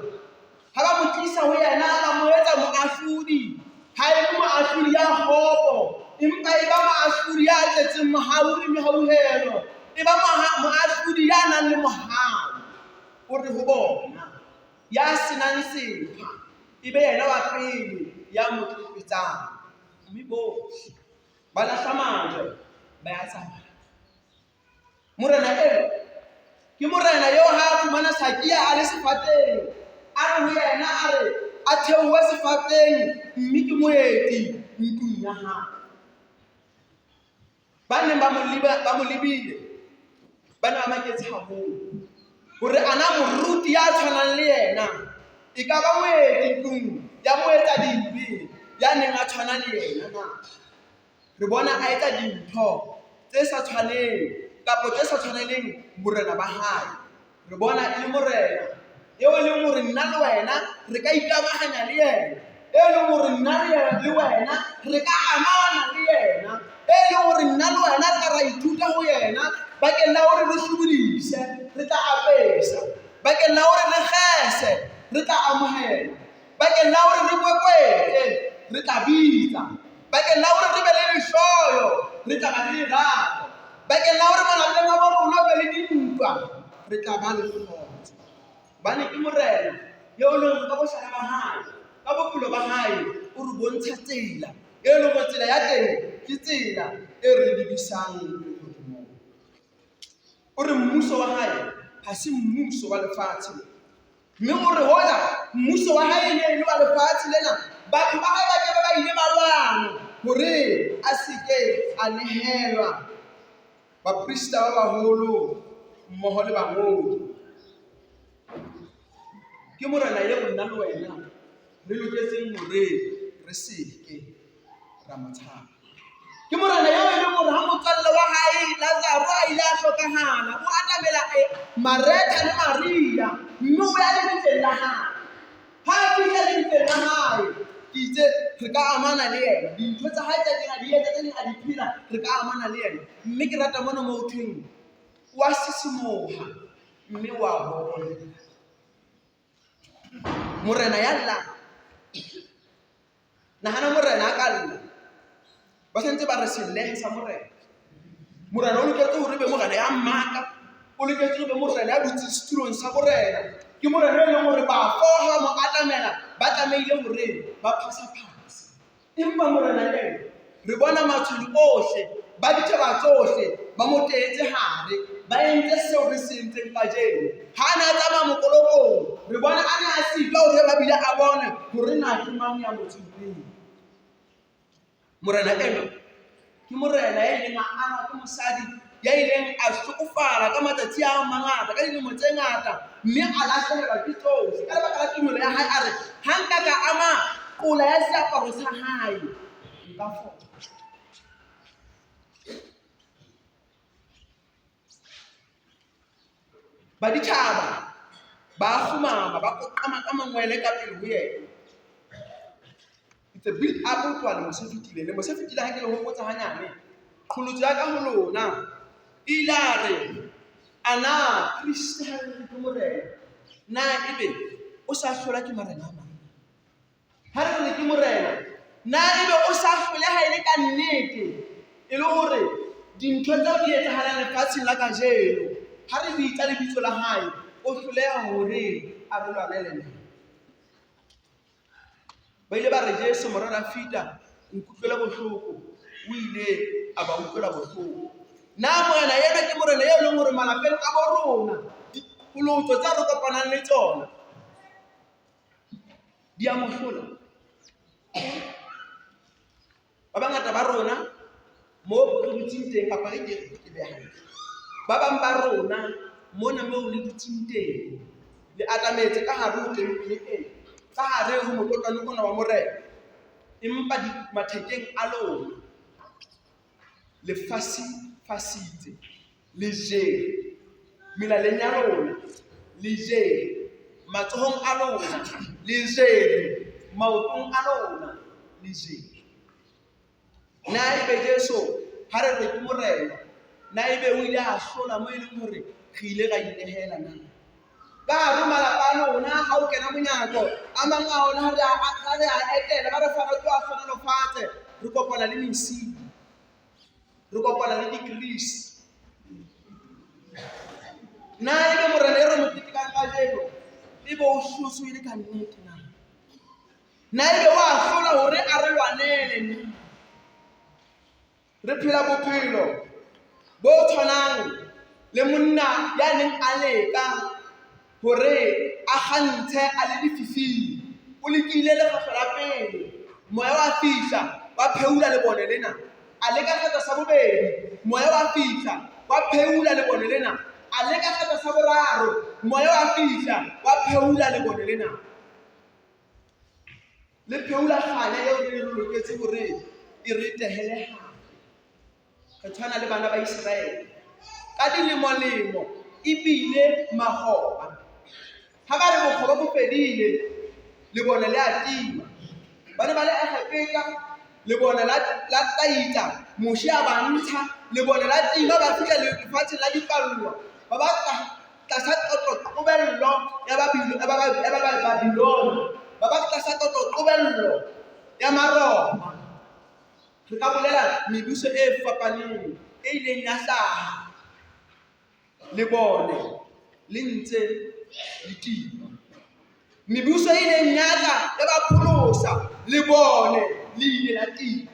Speaker 4: ha ba mo tlisa ho yena ba mo etsa moahlodi. Ha e le moahlodi ya kgopo, empa e ba moahlodi ya tletseng mohau le mehauhelo, e ba moahlodi ya nang le mohau. O re ho bona, ya senang sepha e be yena wa pele ya mo tlepetsang. Mme bohle ba lahla majwe ba ya tsamaya. Morena eo ke morena eo ha a fumana Sakia a le sefateng, a re ho yena, a re a theohe sefateng mme ke moeti ntlong ya hae. Ba neng ba mo leba, ba mo lebile ba ne ba maketse haholo hore ana moruti ya tshwanang le yena e ka ba moeti ntlong ya moetsadibe ya neng a tshwana le yena na. Re bona a etsa dintho tse sa tshwaneng kapa tse sa tshwaneleng borena ba hae. Re bona e le morena eo e leng hore nna le wena re ka ikamahanya le yena, e leng hore nna le wena re ka amana le yena, e leng hore nna le wena re ka ra ithuta ho yena bakeng la hore re hlobodise, re tla apesa, bakeng la hore re kgese, re tla amohela, bakeng la hore re kwekwete, re tla bitsa, bakeng la hore re be le lehloyo, re tla ba le lerato, bakeng la hore malapeng a bo rona ho be le dintwa, re tla ba le kgotso. Hobane ke morena eo e leng hore ka bohlale ba hae, ka bophelo ba hae, o re bontsha tsela e leng hore tsela ya teng ke tsela e re lebisang lehodimong. O re mmuso wa hae ha se mmuso wa lefatshe lena. Mme o re hoja mmuso wa hae e ne e le wa lefatshe lena, batho ba hae ba ke be ba ile ba lwana hore a se ke a nehelwa baprista ba baholo mmoho le bangodi. Ke morena eo nna le wena re loketseng hore re se ke ra mo tshaba. Ke morena eo e leng hore ha motswalle wa hae Lazaro a ile a hlokahala, o atamela Maretha le Maria mme o ya lebitleng la hae. Ha a fihla lebitleng la hae, ke itse re ka amana le yena. Dintho tsa hae tse neng a di etsa, tse neng a di phela, re ka amana le yena. Mme ke rata mona moo ho thweng o a sisimoha mme o a bona. Morena ya llang. Nahana morena a ka lla. Ba santse ba re selehe sa morena. Morena o loketse hore e be morena ya matla, o loketse hore e be morena ya dutseng setulong sa borena. Ke morena e leng hore bafo ha ba mo atamela ba tlamehile hore ba phasaphase. Empa morena ena re bona matshwele ohle ba ditjhaba tsohle ba mo teetse hare, ba entse seo re se entseng kajeno. Ha a ne a tsamaya mokolokong, re bona a ne a sitwa hore ba bile a bone hore na ke mang ya mo tshwereng. Morena enwa ke morena ya ileng a angwa ke mosadi ya ileng a hlokofala ka matsatsi a mangata, ka dilemo tse ngata, mme a lahlehelwa ke tsohle. Ka lebaka la tumelo ya hae a re, ha nka ka ama qola ya seaparo sa hae, nka fola. Baditjhaba ba kgumama, ba qoqama ka mangwele ka pele ho yena. It's a build up ho tloha lemo se fetileng. Lemo se fetileng ha ke le hopotsa hanyane, qholotso ya ka ho lona e ile a re, a na Kriste ha re ke morena, na ebe o sa hlola ke marena a mang? Ha re re ke morena, na ebe o sa hloleha e le ka nnete e le hore dintho tseo di etsahalang lefatsheng la kajeno, ha re bitsa lebitso la hae, o hloleha hore a re lwanele na? Ba ile ba re Jesu mora Dafida, nkutlwele bohloko. O ile a ba utlwela bohloko. Na morena ena ke morena eo e leng hore malapeng a bo rona dipolotso tsa re kopanang le tsona di a mo hlola? Ba bangata ba rona moo re dutseng teng kapa re ke ke be hantle. Ba bang ba rona mona moo le dutseng teng le atametse ka hare ho tempele ena, ka hare ho motlotlwane ona wa morena, empa mathekeng a lona le fasifasitse, le jere melaleng ya lona, le jere matsohong a lona, le jere maotong a lona, le jere. Na ebe Jesu ha re re ke morena, na ebe o ile a hlola mo e leng hore re ile ra inehela na? Ka hare ho malapa a lona ha o kena monyako, a mang a ona ha re a etela, ba re fa re tloha hlohonolofatse, re kopana le mesi, re kopana le di-grease. Na ebe morena e re mo ketekang kajeno, ebe o hlotse e le ka nnete na? Na ebe wa hlola hore a re lwanele na? Re phela bophelo bo tshwanang le monna ya neng a leka hore a kgantshe a le lefifing. O lekile lekgetlo la pele, moya wa fihla wa pheula lebone lena. A leka kgetlo sa bobedi, moya wa fihla wa pheula lebone lena. A leka kgetlo sa boraro, moya wa fihla wa pheula lebone lena. Le pheula kganya eo re re loketse hore e re tehele hare. Re tshwana le bana ba Iseraele ka dilemo-lemo ebile makgoba. Ha ba re bokgoba bo fedile, lebone le a tima. Ba ne ba le Egepeta, lebone la taita, Moshe a ba ntsha, lebone la tima, ba fihla lefatsheng la dipallo, ba ba tlasa qobello ya Babilona, ba ba tlasa qobello ya Maroma. Re ka bolela mebuso e fapaneng e ileng ya hlaha lebone le ntse le tima. Mebuso e ileng ya tla ya ba pholosa lebone le ile la tima.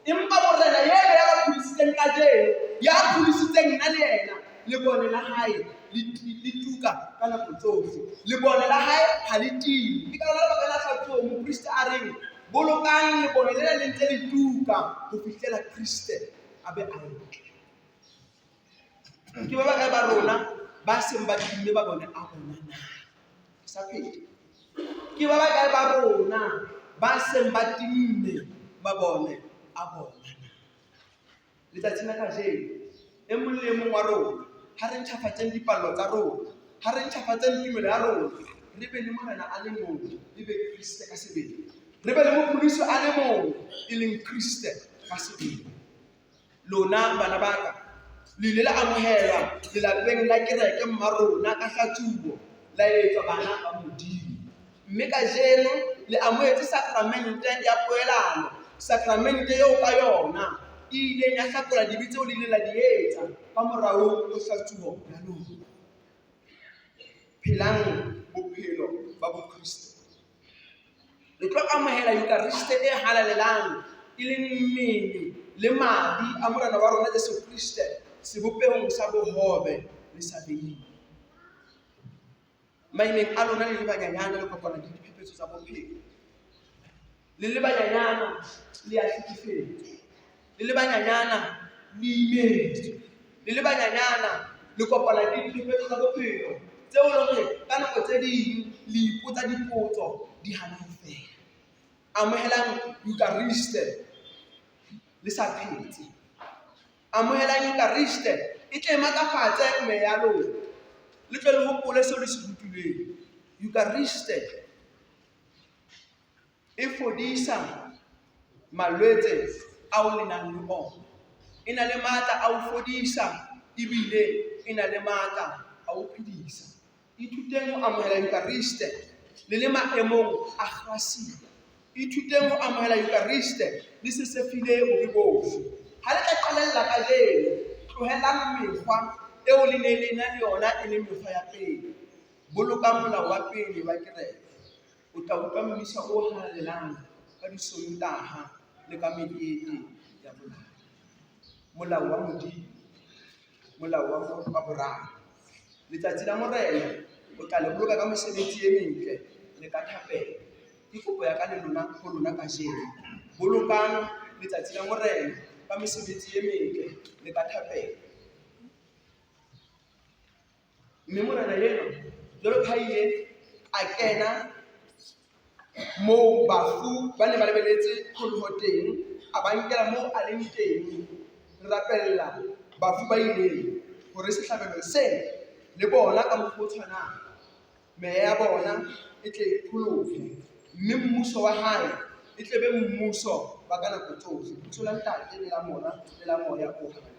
Speaker 4: Empa morena eno ya ba pholositseng kajeno, ya pholositseng nna le yena, lebone la hae le tuka ka nako tsohle. Lebone la hae ha le time. Ke ka lona lebaka la hlatsuo moprista a reng, bolokang lebone lena le ntse le tuka ho fihlela Kriste a be a tle. Ke ba bakae ba rona ba seng ba timme ba bone a bona na? Ke sa pheta. Ke ba bakae ba rona ba seng ba timme ba bone a bona na? Letsatsing la kajeno, e mong le e mong wa rona, ha re ntjhafatseng dipallo tsa rona, ha re ntjhafatseng tumelo ya rona, re be le Morena a le mong, e be Kriste ka sebele. Re be le Mopholosi a le mong, e leng Kriste ka sebele. Lona bana ba ka, le ile la amohelwa lelapeng la kereke mma rona ka hlatsuo, la etswa bana ba Modimo. Mme kajeno le amohetse sakramente ya poelano, sakramente eo ka yona e ileng ya hlakola dibe tseo le ileng la di etsa ka morao ho hlatsuo ya lona. Phelang bophelo ba Bokreste. Le tlo amohela Eukariste e halalelang, e leng mmele le madi a Morena wa rona Jesu Kriste sebopehong sa bohobe le sa veine. Maimeng a lona le le banyanyana le kopana le diphephetso tsa bophelo. Le le banyanyana le a hlekefetswa. Le le banyanyana le imetswe. Le le banyanyana le kopana le diphephetso tsa bophelo tseo e leng hore ka nako tse ding le ipotsa dipotso di hana ho fela. Amohelang Eukariste le sa phetse. Amohelang Eukariste e tle e matlafatse meya ya lona. Le tle le hopole seo le se rutilweng. Eukariste e fodisa malwetse ao le nang le ona. E na le matla a ho fodisa ebile e na le matla a ho phedisa. Ithuteng ho amohela Eukariste le le maemong a grasia. Ithuteng ho amohela Eukariste le sesefile bobe bohle. Ha le tla qalella kajeno, tlohelang mekgwa eo le neng le na le yona e le mekgwa ya pele. Bolokang molao wa pele wa kereke. O tla utlwa mmisa o halalelang ka Disontaha le ka mekete ya molao. Molao wa Modimo, molao wa boraro. Letsatsi la Morena o tla le boloka ka mesebetsi e metle le ka thapelo. Ke kopo ya ka le lona ho lona kajeno. Bolokang letsatsi la Morena ka mesebetsi e metle le ka thapelo. Mme Morena enwa jwalo ka ha ile a kena moo bafu ba ne ba lebeletse pholoho teng, a ba nkela moo a leng teng. Re rapella bafu ba ileng hore sehlabelo sena le bona ka mokgwa o tshwanang meya ya bona e tle e pholohe, mme mmuso wa hae e tle be mmuso wa ka nako tsohle. Lebitso la Ntate le la Mora le la Moya o Halalelang.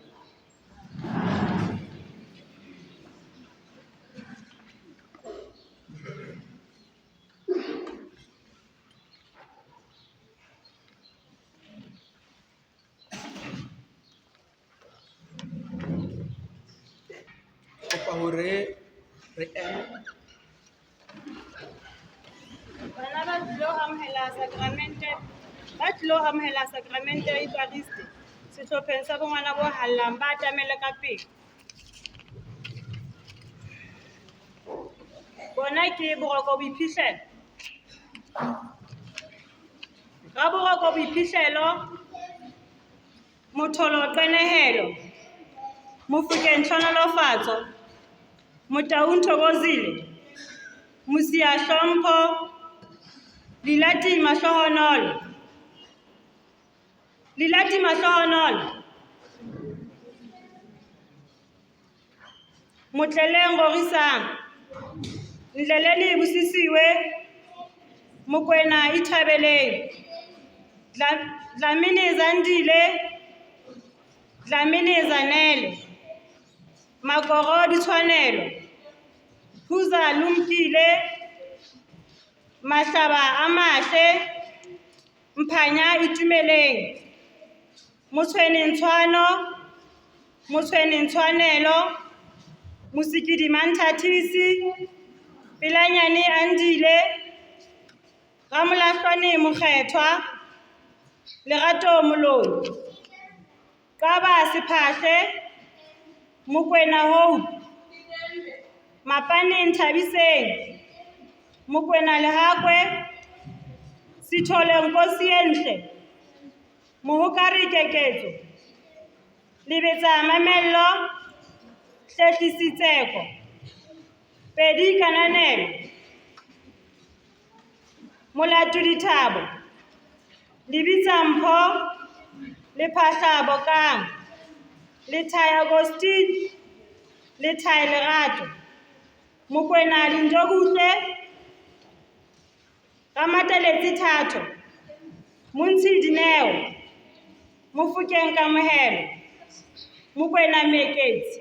Speaker 4: Kopa hore re eme.
Speaker 2: Bana ba tlilo amohela sakramente, ba tlilo amohela sakramente ya Eukariste sehlopheng sa bongwana bo hallang ba atamele ka pele. Bona ke boroko boiphihlelo. Raboroko boiphihlelo, Motholo qenehelo, Mofokeng tlhonolofatso, Motaung Thokozile, Mosia hlompho, Lilati mahlohonolo, Lilati mahlohonolo, Motleleng rorisang, Ndleleni busisiwe, Mokwena ithabeleng, Dlamini Zandile, Dlamini Zanele, Makoro Ditshwanelo, Phuza Lumkile, Mahlaba a mahle, Mphanya Itumeleng, Motshweneng Tshwano, Motshweneng Tshwanelo, Mosikidi Manthatisi, Pelanyane Andile, Ramolahlwane Mokgethwa, Lerato Moloi, Qaba Sephahle, Mokwena Hope, Mapane Nthabiseng, Mokwena Lehakwe, Sithole Nkosi e ntle, Mohokare Keketso, Lebetsa Mamello, Hlehlisi Tseko, Pedi Kananelo, Molatodi Thabo, Lebitsa Mpho, Lephahla Bokang. Lethai Augustine, Lethai Lerato, Mokoena Linjokuhle, Ramateletsi Thato, Montshi Dineo, Mofokeng Kamohelo, Mokoena Meketsi.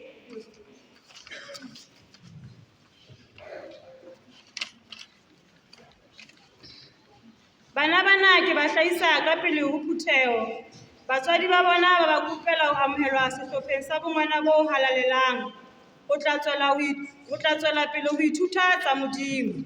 Speaker 2: Bana bana ke ba hlahisa ka pele ho phutheho. Batswadi ba bona ba ba kopela ho amohelwa sehlopheng sa bongwana bo halalelang. Ho tla tswela pele ho ithuta tsa Modimo.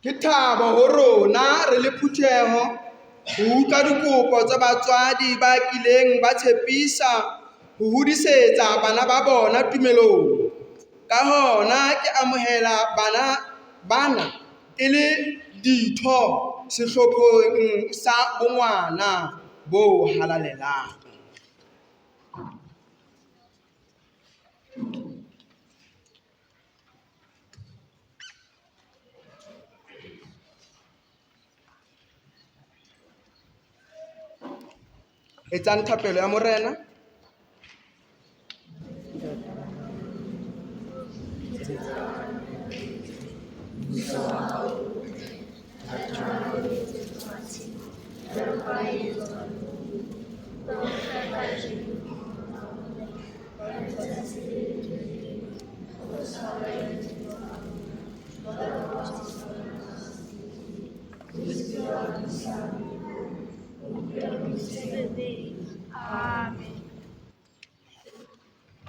Speaker 4: Ke thabo ho rona re le phutheho ho utlwa dikopo tsa batswadi ba kileng ba tshepisa ho hodisetsa bana ba bona tumelong. Ka hona ke amohela bana bana e le ditho sehlopheng sa bongwana bo halalelang. Etsang thapelo ya Morena.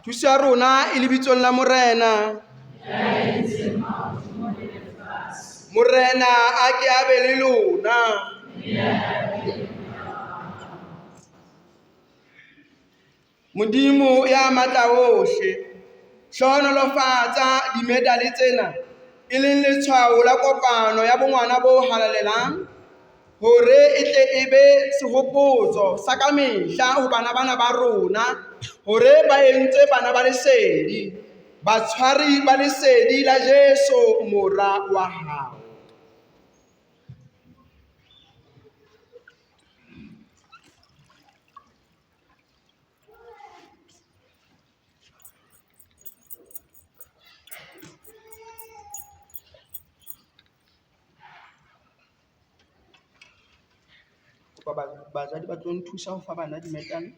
Speaker 4: Thuso ya rona e lebitsong la Morena. Morena a ke a be le lona. Modimo ya matla ohle, hlohonolofatsa dimedale tsena e leng letshwao la kopano ya bongwana bo halalelang, hore e tle e be sehopotso sa kamehla ho bana bana ba rona, hore ba entswe bana ba lesedi, batshwari ba lesedi la Jesu Mora wa hao. Batswadi ba tlo nthusa ho fa bana dimetane.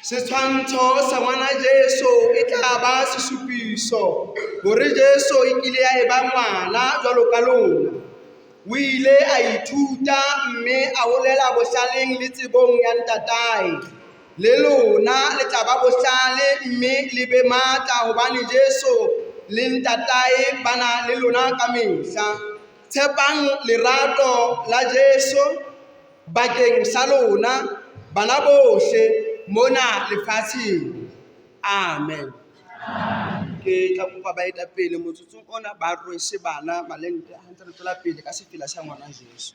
Speaker 4: Setshwantsho sa ngwana Jesu e tla ba sesupiso hore Jesu e kile ya eba ngwana jwalo ka lona. O ile a ithuta mme a holela bohlaleng le tsebong ya ntatae. Le lona le tla ba bohlale mme le be matla hobane Jesu le ntatae ba na le lona ka mehla. Tshepang lerato la Jesu bakeng sa lona bana bohle mona lefatsheng. Amen. Ke tla kopa baetapele motsotsong ona ba rwese bana malente ha ntse re tswela pele ka sefela sa ngwana Jesu.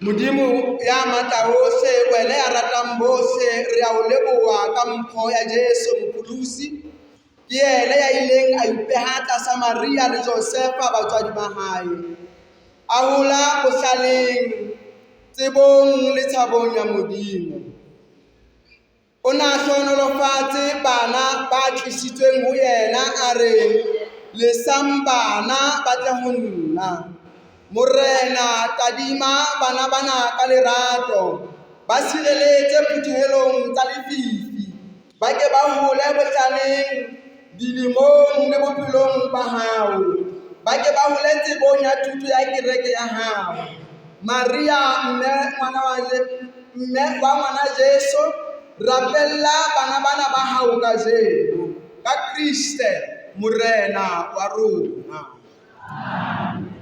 Speaker 4: Modimo ya matla ohle, wena ya ratang bohle, re a o leboha ka mpho ya Jesu Mopholosi. Ke yena ya ileng a ipeha tlasa Maria le Josefa batswadi ba hae. A hola bohlaleng, tsebong le tshabong ya Modimo. O na hlohonolofatse bana ba tlisitsweng ho yena a re, lesang bana ba tle ho nna. Morena tadima bana bana ka lerato, ba sireletse phuthehelong tsa lefifi, ba ke ba hole bohlaleng, dilemong le bophelong ba hao, ba ke ba hole tsebong ya thuto ya kereke ya hao. Maria mme wa ngwana Jesu, rapella bana bana ba hao kajeno, ka Kriste Morena wa rona.
Speaker 2: Amen.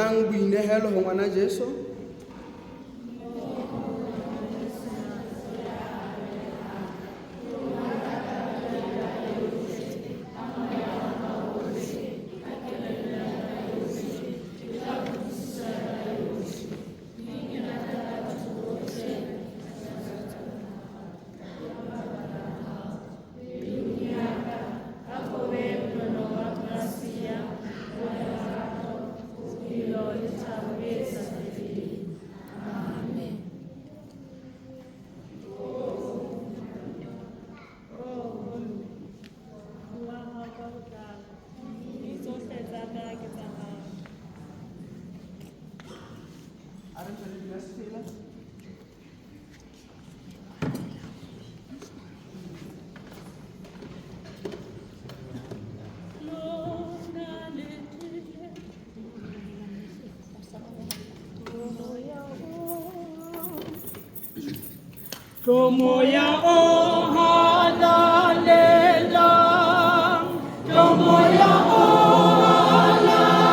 Speaker 4: Etsang boinehelo ho ngwana Jesu.
Speaker 5: Moya o halalelang, tlo moya o halalelang,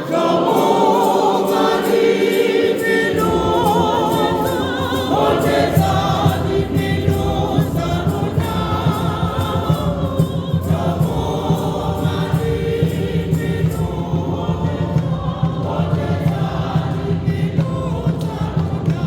Speaker 5: tlo motsa dipelo, tsa dipelo tsa rona, tlo motsa dipelo, tsa dipelo tsa rona.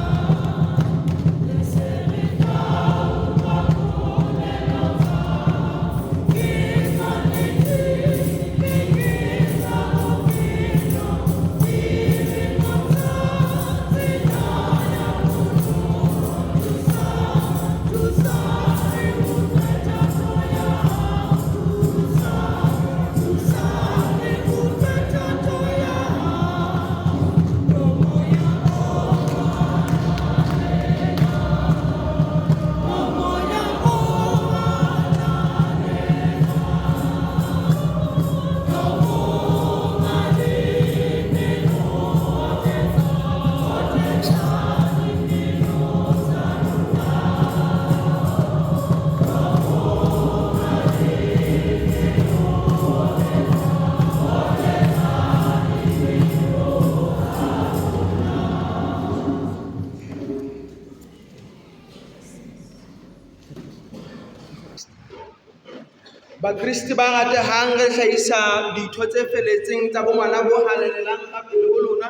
Speaker 4: Bakriste ba ratehang, re hlahisa ditho tse feletseng tsa bongwana bo halalelang ka pele ho lona.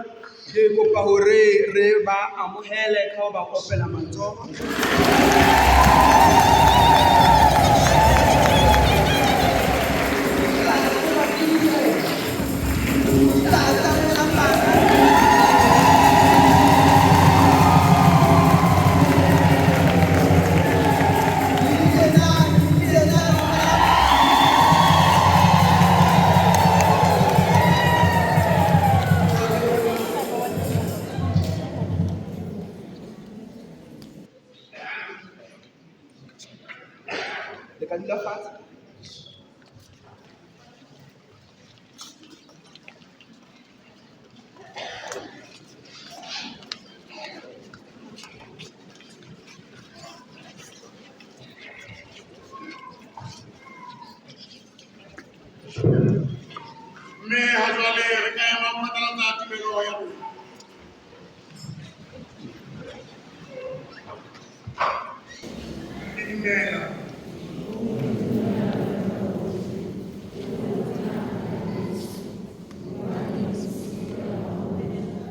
Speaker 4: Ke kopa hore re ba amohele ka ho ba kopela matsoho. Le ka dula fatshe.
Speaker 1: Mme ha jwale re ka ema ho phatlalatsa tumelo ya rona. Ke dumela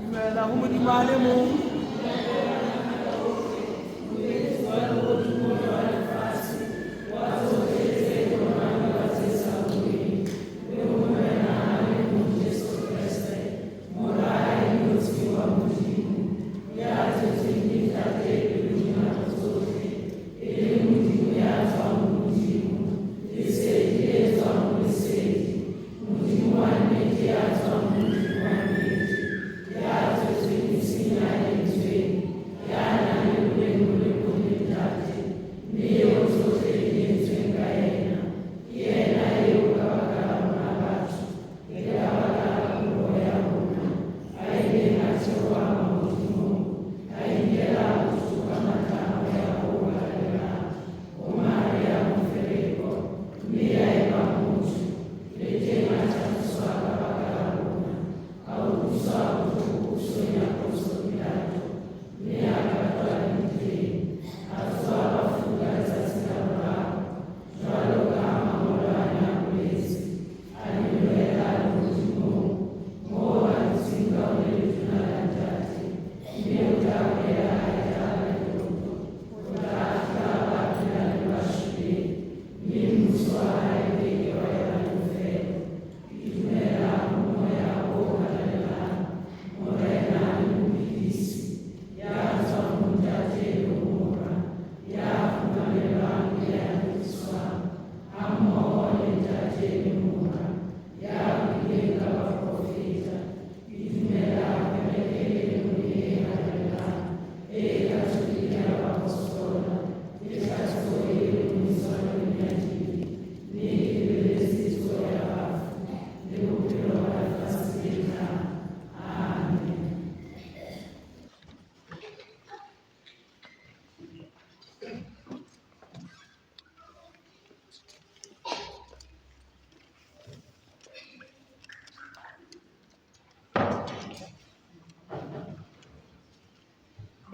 Speaker 4: Dumela ho Modimo a le mong.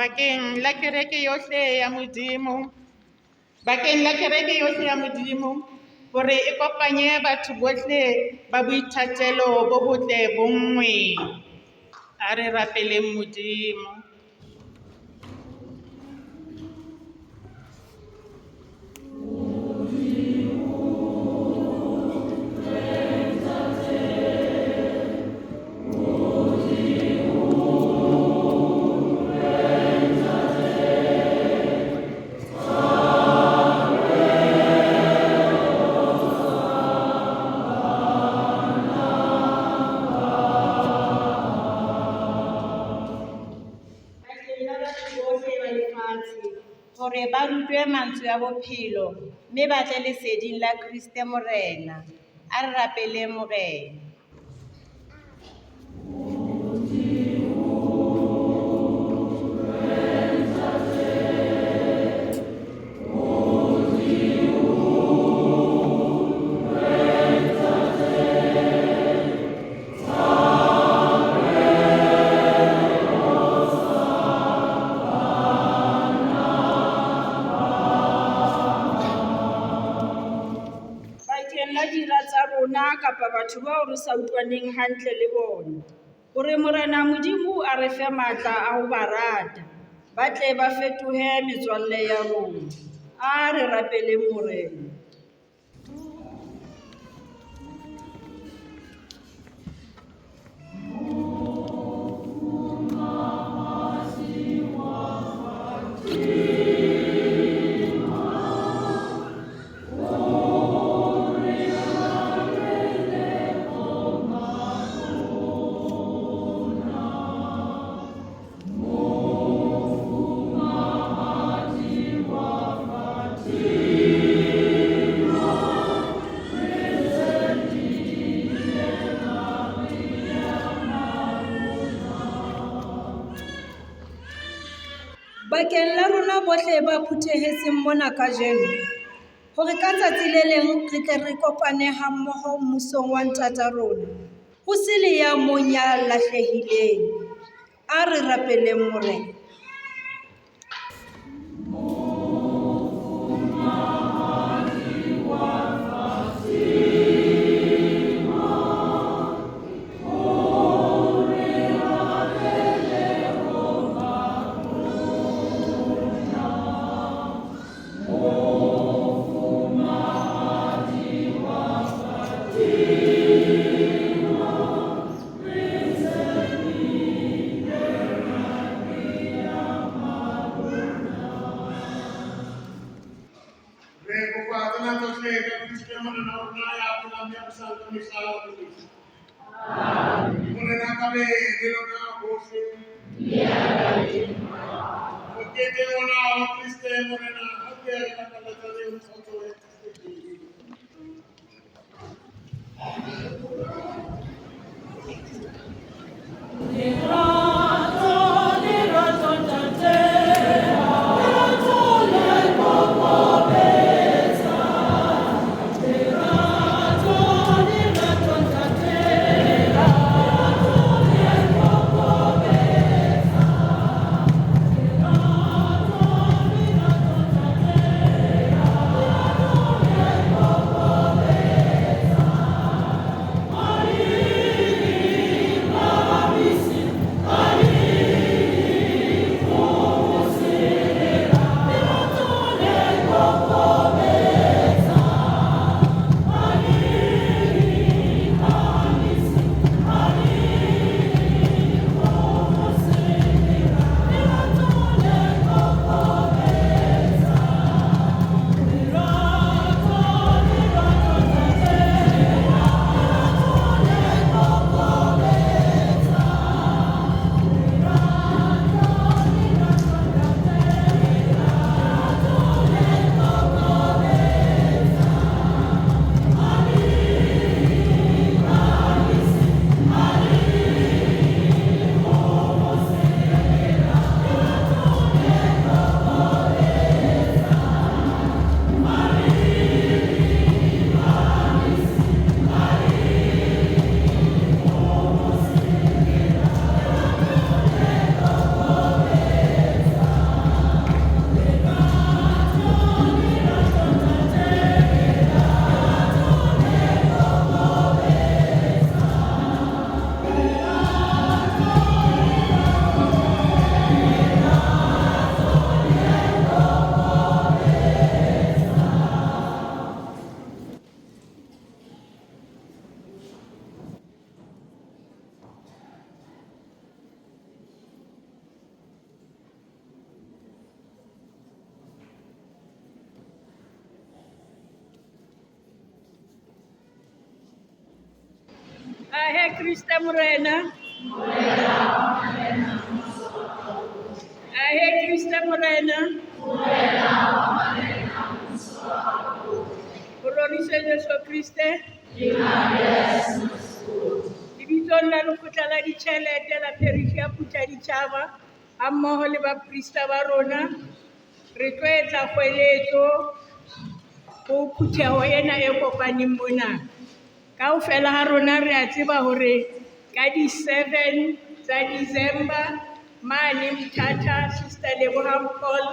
Speaker 7: Bakeng la kereke yohle ya Modimo, bakeng la kereke yohle ya Modimo, hore e kopanye batho bohle ba boithatelo bo botle bonngweng. A re rapeleng Modimo.
Speaker 2: Bakeng la batho bohle ba lefatshe, hore ba rutwe mantswe a bophelo, mme ba tle leseding la Kriste Morena. A re rapeleng Morena.
Speaker 6: Bakeng la dira tsa rona kapa batho bao re sa utlwaneng hantle le bona, hore Morena Modimo a re fe matla a ho ba rata, ba tle ba fetohe metswalle ya rona. A re rapeleng Morena.
Speaker 8: Bakeng la rona bohle ba phuthehetseng mona kajeno, hore ka tsatsi le leng re tle re kopane hammoho mmusong wa Ntata rona, ho se le ya mong ya lahlehileng. A re rapeleng Morena.
Speaker 1: Re kopa tsena tsohle ka Kriste Morena wa rona ya phelang ya busang ka mehla le mehla. Morena a ka be le lona bohle. Mokete ona wa Kriste Morena, ha ke re lakaletsaneng kgotso ya Kriste Jesu.
Speaker 2: Lerato, lerato ntate, lerato le kokobetsa. Lerato, lerato ntate, lerato le kokobetsa. Lerato, lerato ntate, lerato le kokobetsa. Maria,
Speaker 9: Ahe Kriste Morena. Ahe Kriste Morena. Ho roriswe Jesu Kriste. Lebitsong la lekgotla la ditjhelete la parish ya Phuthaditjhaba ha mmoho le baprista ba rona, re tlo etsa kgweletso ho phutheho ena e kopaneng mona. Kaofela ha rona re a tseba hore ka di-7 tsa December mane Mthatha Sister Lebohang Paul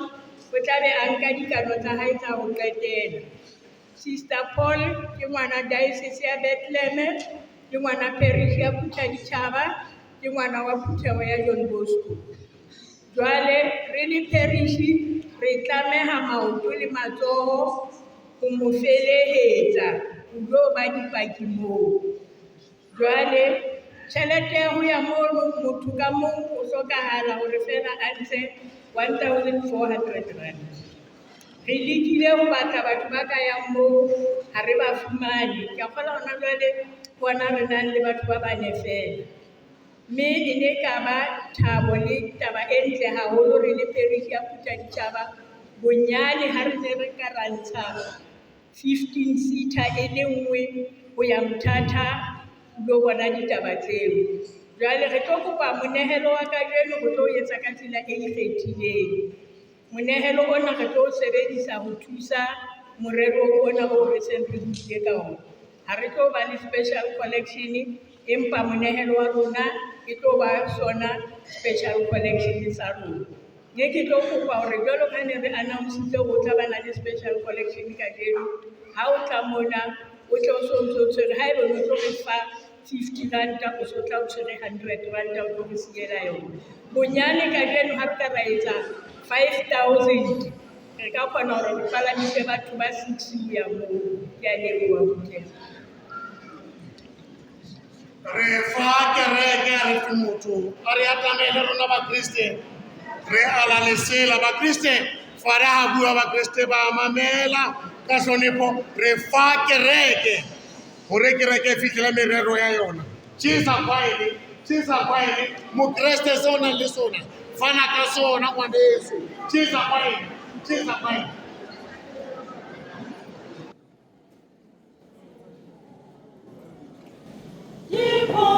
Speaker 9: o tla be a nka dikano tsa hae tsa ho qetela. Sister Paul ke ngwana diocese ya Bethlehem, ke ngwana parish ya Phuthaditjhaba, ke ngwana wa phutheho ya John Bosco. Jwale re le parish re tlameha maoto le matsoho ho mo felehetsa ho lo ba dipaki moo. Jwale tjhelete ya ho ya mono motho ka mong o hlokahala hore feela a ntshe 1400 rand. Re lekile ho batla batho ba ka yang moo, ha re ba fumane. Ke a kgolwa hona jwale bona re nang le batho ba bane feela. Mme e ne ka ba thabo le taba e ntle haholo re le parish ya Phuthaditjhaba, bonyane ha re ne re ka ra ntsha 15 seater e le nngwe ho ya Mthatha ho lo bona ditaba tseo. Jwale re tlo kopa monehelo wa kajeno re tlo etsa ka tsela e ikgethileng. Monehelo ona re tlo sebedisa ho thusa morerong ona oo re seng re buile ka ona. Ha re tlo ba le special collection, empa monehelo wa rona e tlo ba sona special collection sa rona. Ne ke tlo kopa hore jwalo ka ne re announce-itse hore o tla ba na le special collection kajeno, ha o tla mona o tle o so ntso tshwere, haeba o no tlo re fa 50 ranta, o so tla o tshwere 100 ranta o tlo re siela yona. Bonyane kajeno ha re ka ra etsa 5000, re ka kgona hore re palamise batho ba 6 ho ya moo. Ke a leboha phutheho.
Speaker 1: Re fa kereke, ha re fe motho. A re atamele rona Bakreste, re ala lesela. Bakreste, Fada ha bua, Bakreste ba mamela ka hlonepho. Re fa kereke hore kereke e fihlele merero ya yona. Tjhesa kwaele, tjhesa kwaele. Mokreste seo o nang le sona, fana ka sona ngwaneso. Tjhesa kwaele, tjhesa kwaele.
Speaker 10: Thank you.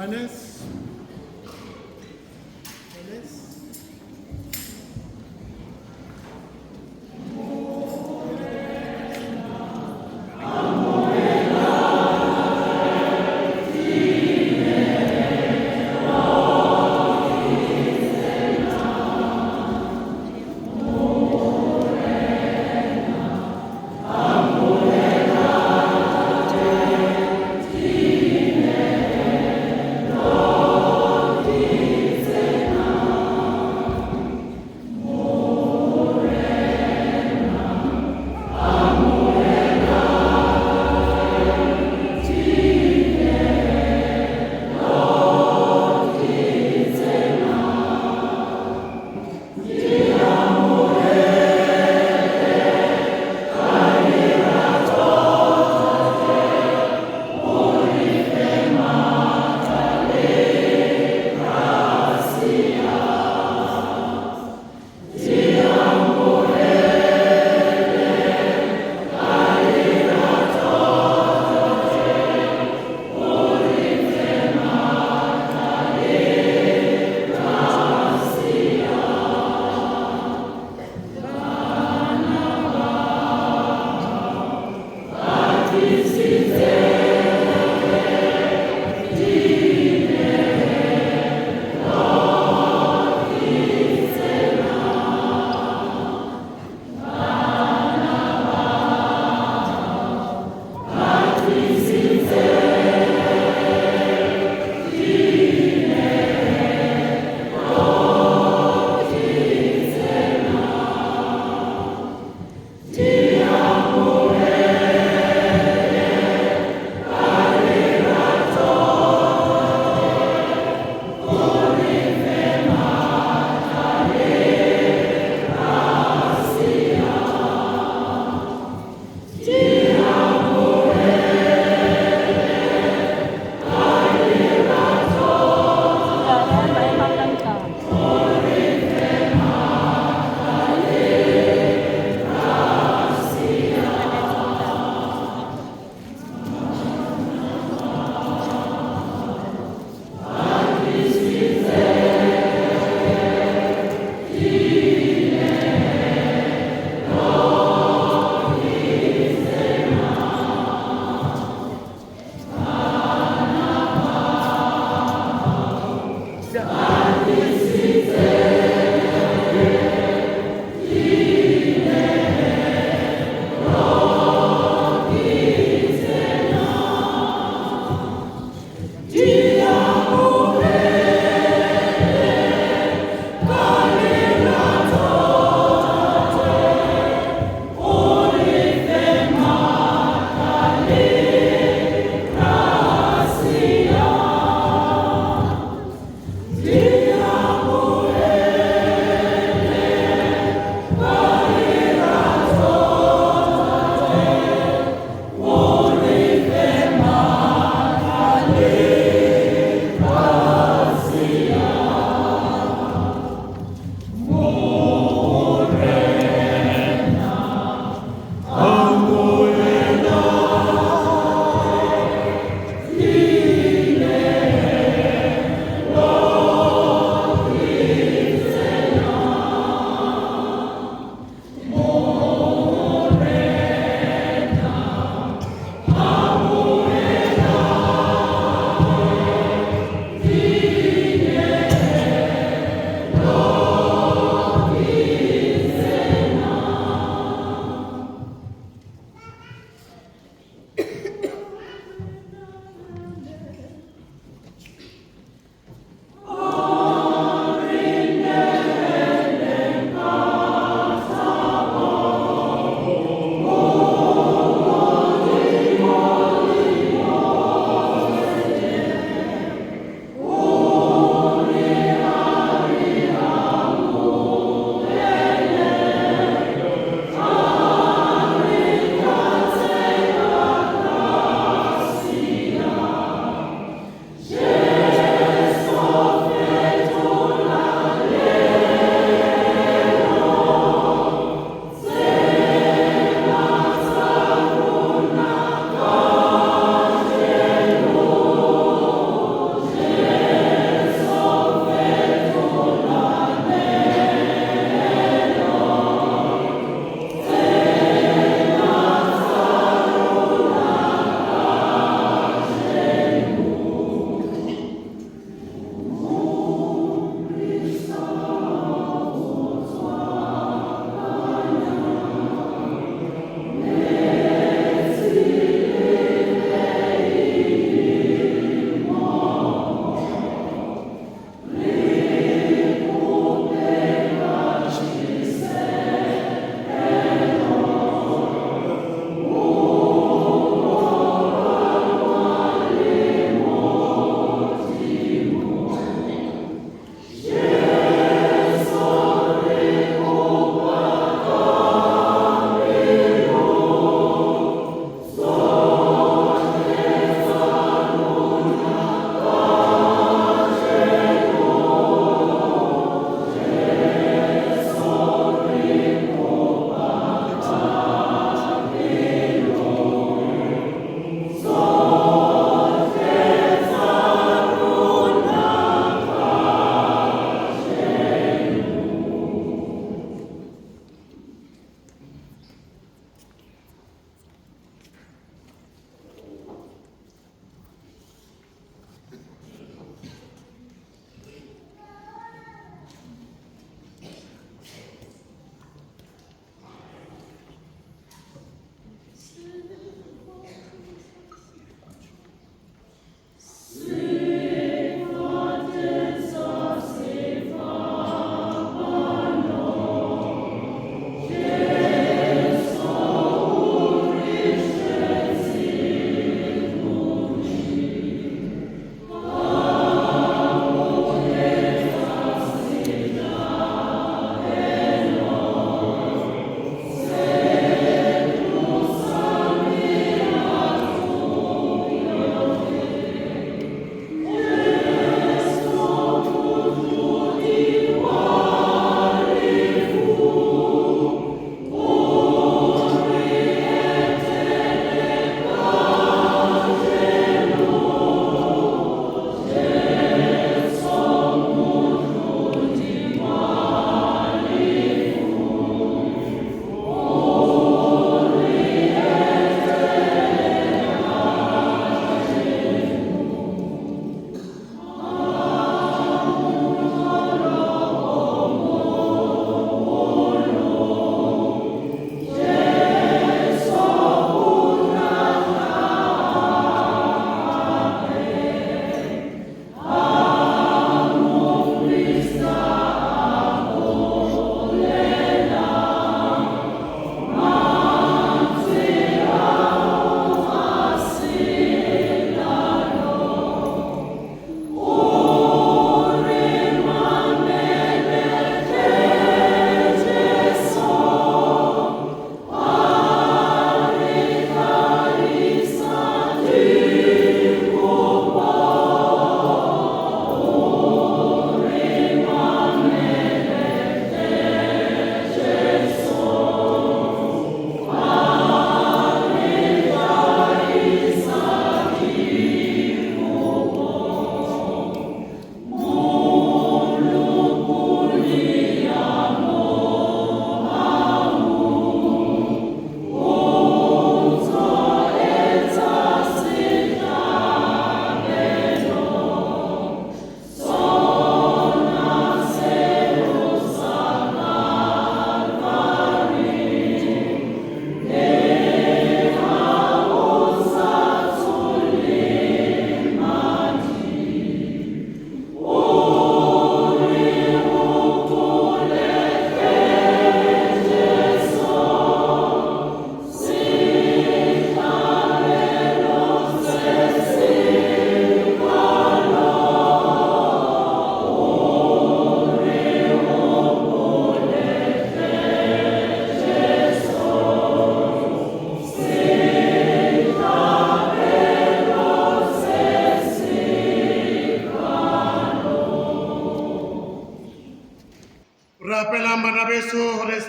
Speaker 1: Finance. Finance.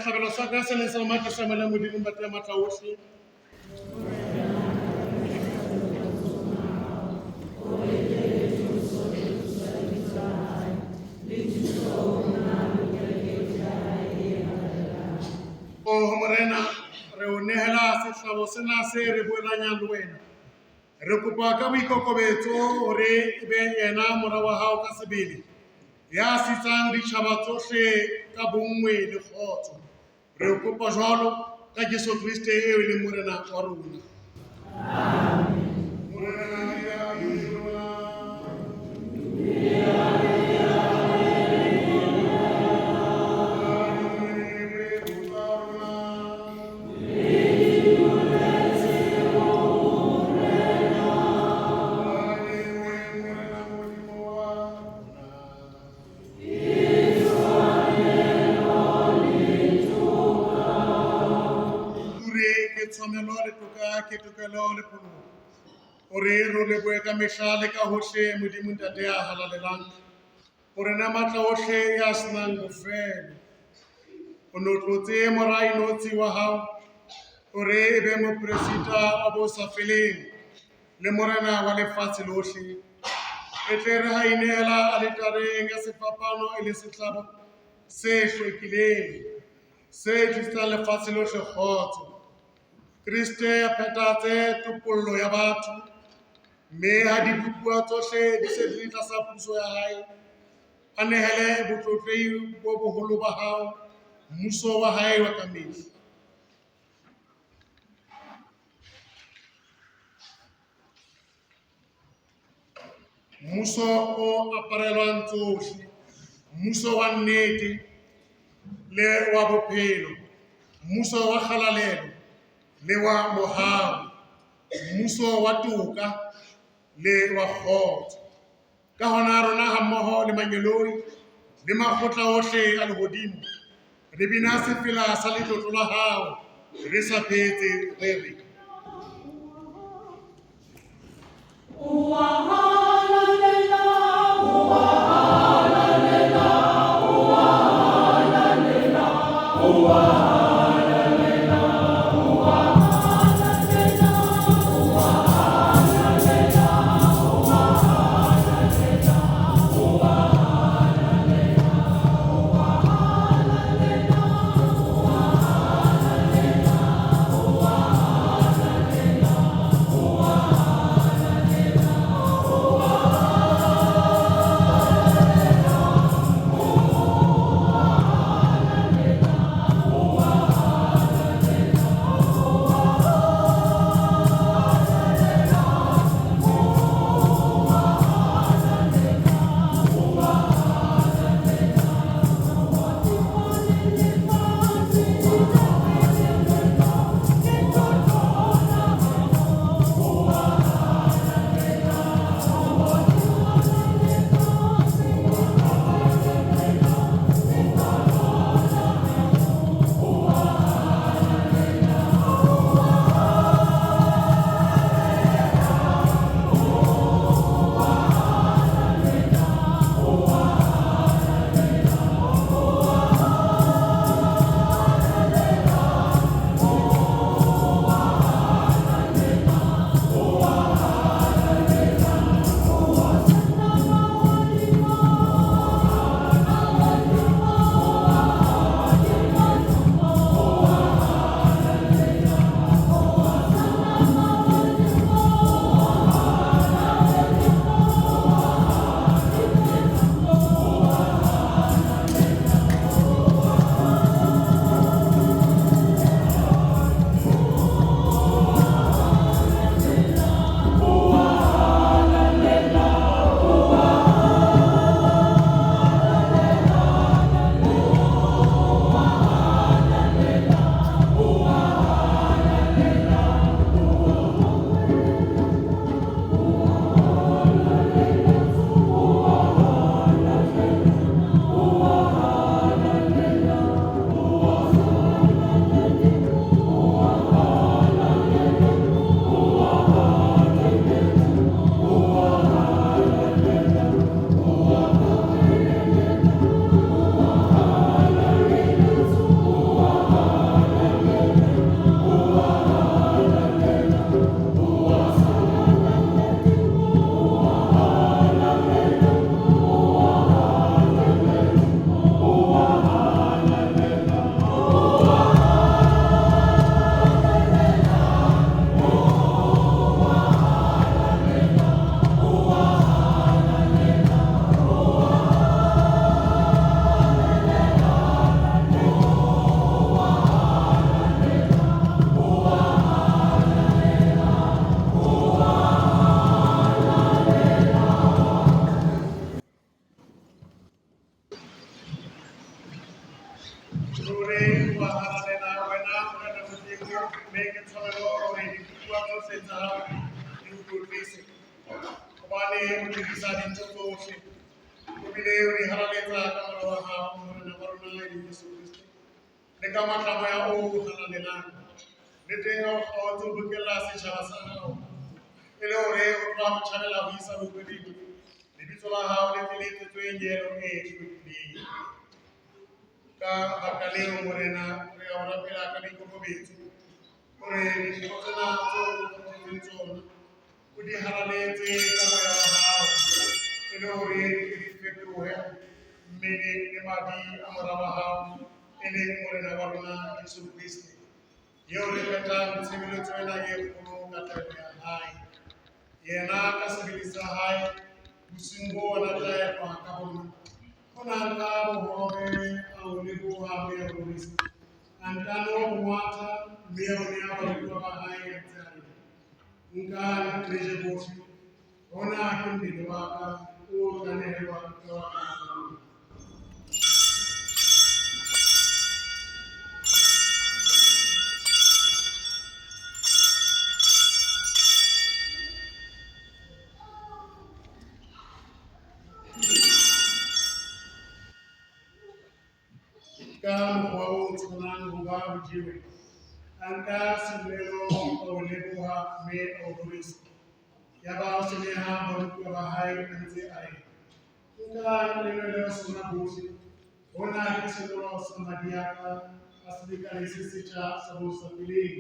Speaker 1: Sehlabelo sa ka se leng sa lona ke se amohelang Modimo Ntate ya matla ohle. Oho Morena, re o nehela sehlabo sena se re boelanyang le wena. Re kopa ka boikokobetso hore e be yena mora wa hao ka sebele ya sitsang ditjhaba tsohle ka bonngwe le kgotso. Re o kopa jwalo ka Jesu Kriste eo e leng Morena wa rona. Morena ya be le lona. Ruri ke tshwanelo le toka, ke tokelo le pholoho. Hore re o lebohe ka mehla le ka hohle, Modimo Ntate ya halalelang. Hore na matla ohle ya senang bofelo. O no tlotse mora inotshi wa hao, hore e be mopresita wa bo sa feleng le morena wa lefatshe lohle. E tle re ha inehela aletareng ya sefapano e le sehlabo se hlwekileng, se tlisang lefatshe lohle kgotso. Kriste a phethahatse topollo ya batho, mme ha dibopuwa tsohle di se di le tlasa puso ya hae, a nehele botlotlehi bo boholo ba hao, mmuso wa hae wa kamehla. Mmuso o aparelwang tsohle, mmuso wa nnete le wa bophelo, mmuso wa kgalalelo le wa mohau, mmuso wa toka le wa kgotso. Ka hona rona hammoho le mangeloi le makgotla ohle a lehodimo, re bina sefela sa letlotlo la hao, re sa phetse re re. hore dibopuwa tsohle tsa hao di o tlotlise. Hobane o dirisa dintho tsohle, o bile o di halaletsa ka Mora wa hao, Morena wa rona e leng Jesu Kreste, le ka matla a Moya o Halalelang. Le teng ha o kgaotse ho bokella setjhaba sa hao, e le hore o tloha botjhabela ho isa bophirima, lebitso la hao le tle le etsetswe nyehelo e hlwekileng. Ka baka leo, Morena, re a o rapela ka boikokobetso, hore dintho tsena tseo o re phuthetseng tsona, o di halaletse ka Moya wa hao, e le hore di tle di fetohe mmele le madi a Mora wa hao, e leng Morena wa rona Jesu Kreste, eo re phethang tshebeletso ena e kgolo ka taelo ya hae. Yena ka sebele sa hae, bosiung boo a na tla epa ka bona, o na nka bohobe, a o leboha mme a o rorisa, a ntano bo ngwatha mme a bo nea barutuwa ba hae, a ntse a re, Nkang le je bohle, hona ke mmele wa ka o tla nehelwa ka baka la lona. Ka mokgwa o tshwanang ho ba ho jewe, a nka senwelo, a o leboha mme a o rorisa. Yaba o se neha barutuwa ba hae, a ntse a re, Nkang le nwele ho sona bohle, hona ke senwelo sa madi a ka a selekane se setjha sa bosafeleng,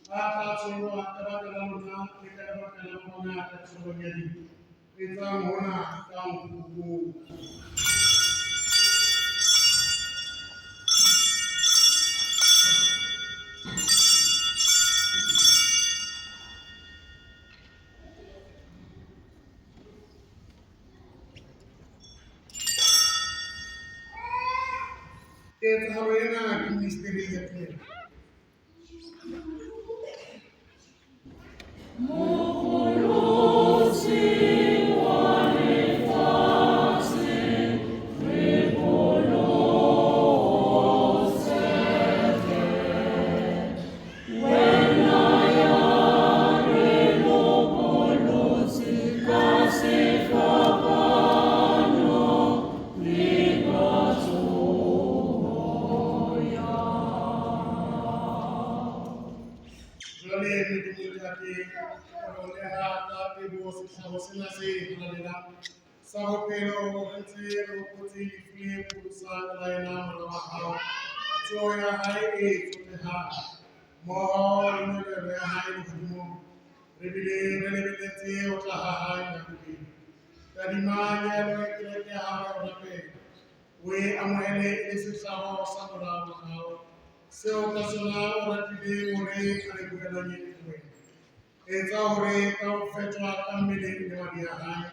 Speaker 1: a tla tshollwa ka baka la lona le ka lebaka la ba bangata tshwarelong ya dibe. Etsang hona ka nkgopola. Ketsahalo ena ke misteri ya tumelo. Jwale Modimo Ntate, re o neha ka teboho sehlabo sena se halalelang sa bophelo, re ntse re hopotse lefu le pholosang la yena Mora wa hao, tsoho ya hae e tsotehang, mmoho le nyollelo ya hae lehodimong, re bile re lebelletse ho tla ha hae la bobedi. Tadima nyehelo ya kereke ya hao ya ho rapela, o e amohele e le sehlabo sa Mora wa hao, seo ka sona o ratileng hore a re boelanye le wena. Etsa hore ka ho fetwa ka mmele le madi a hae,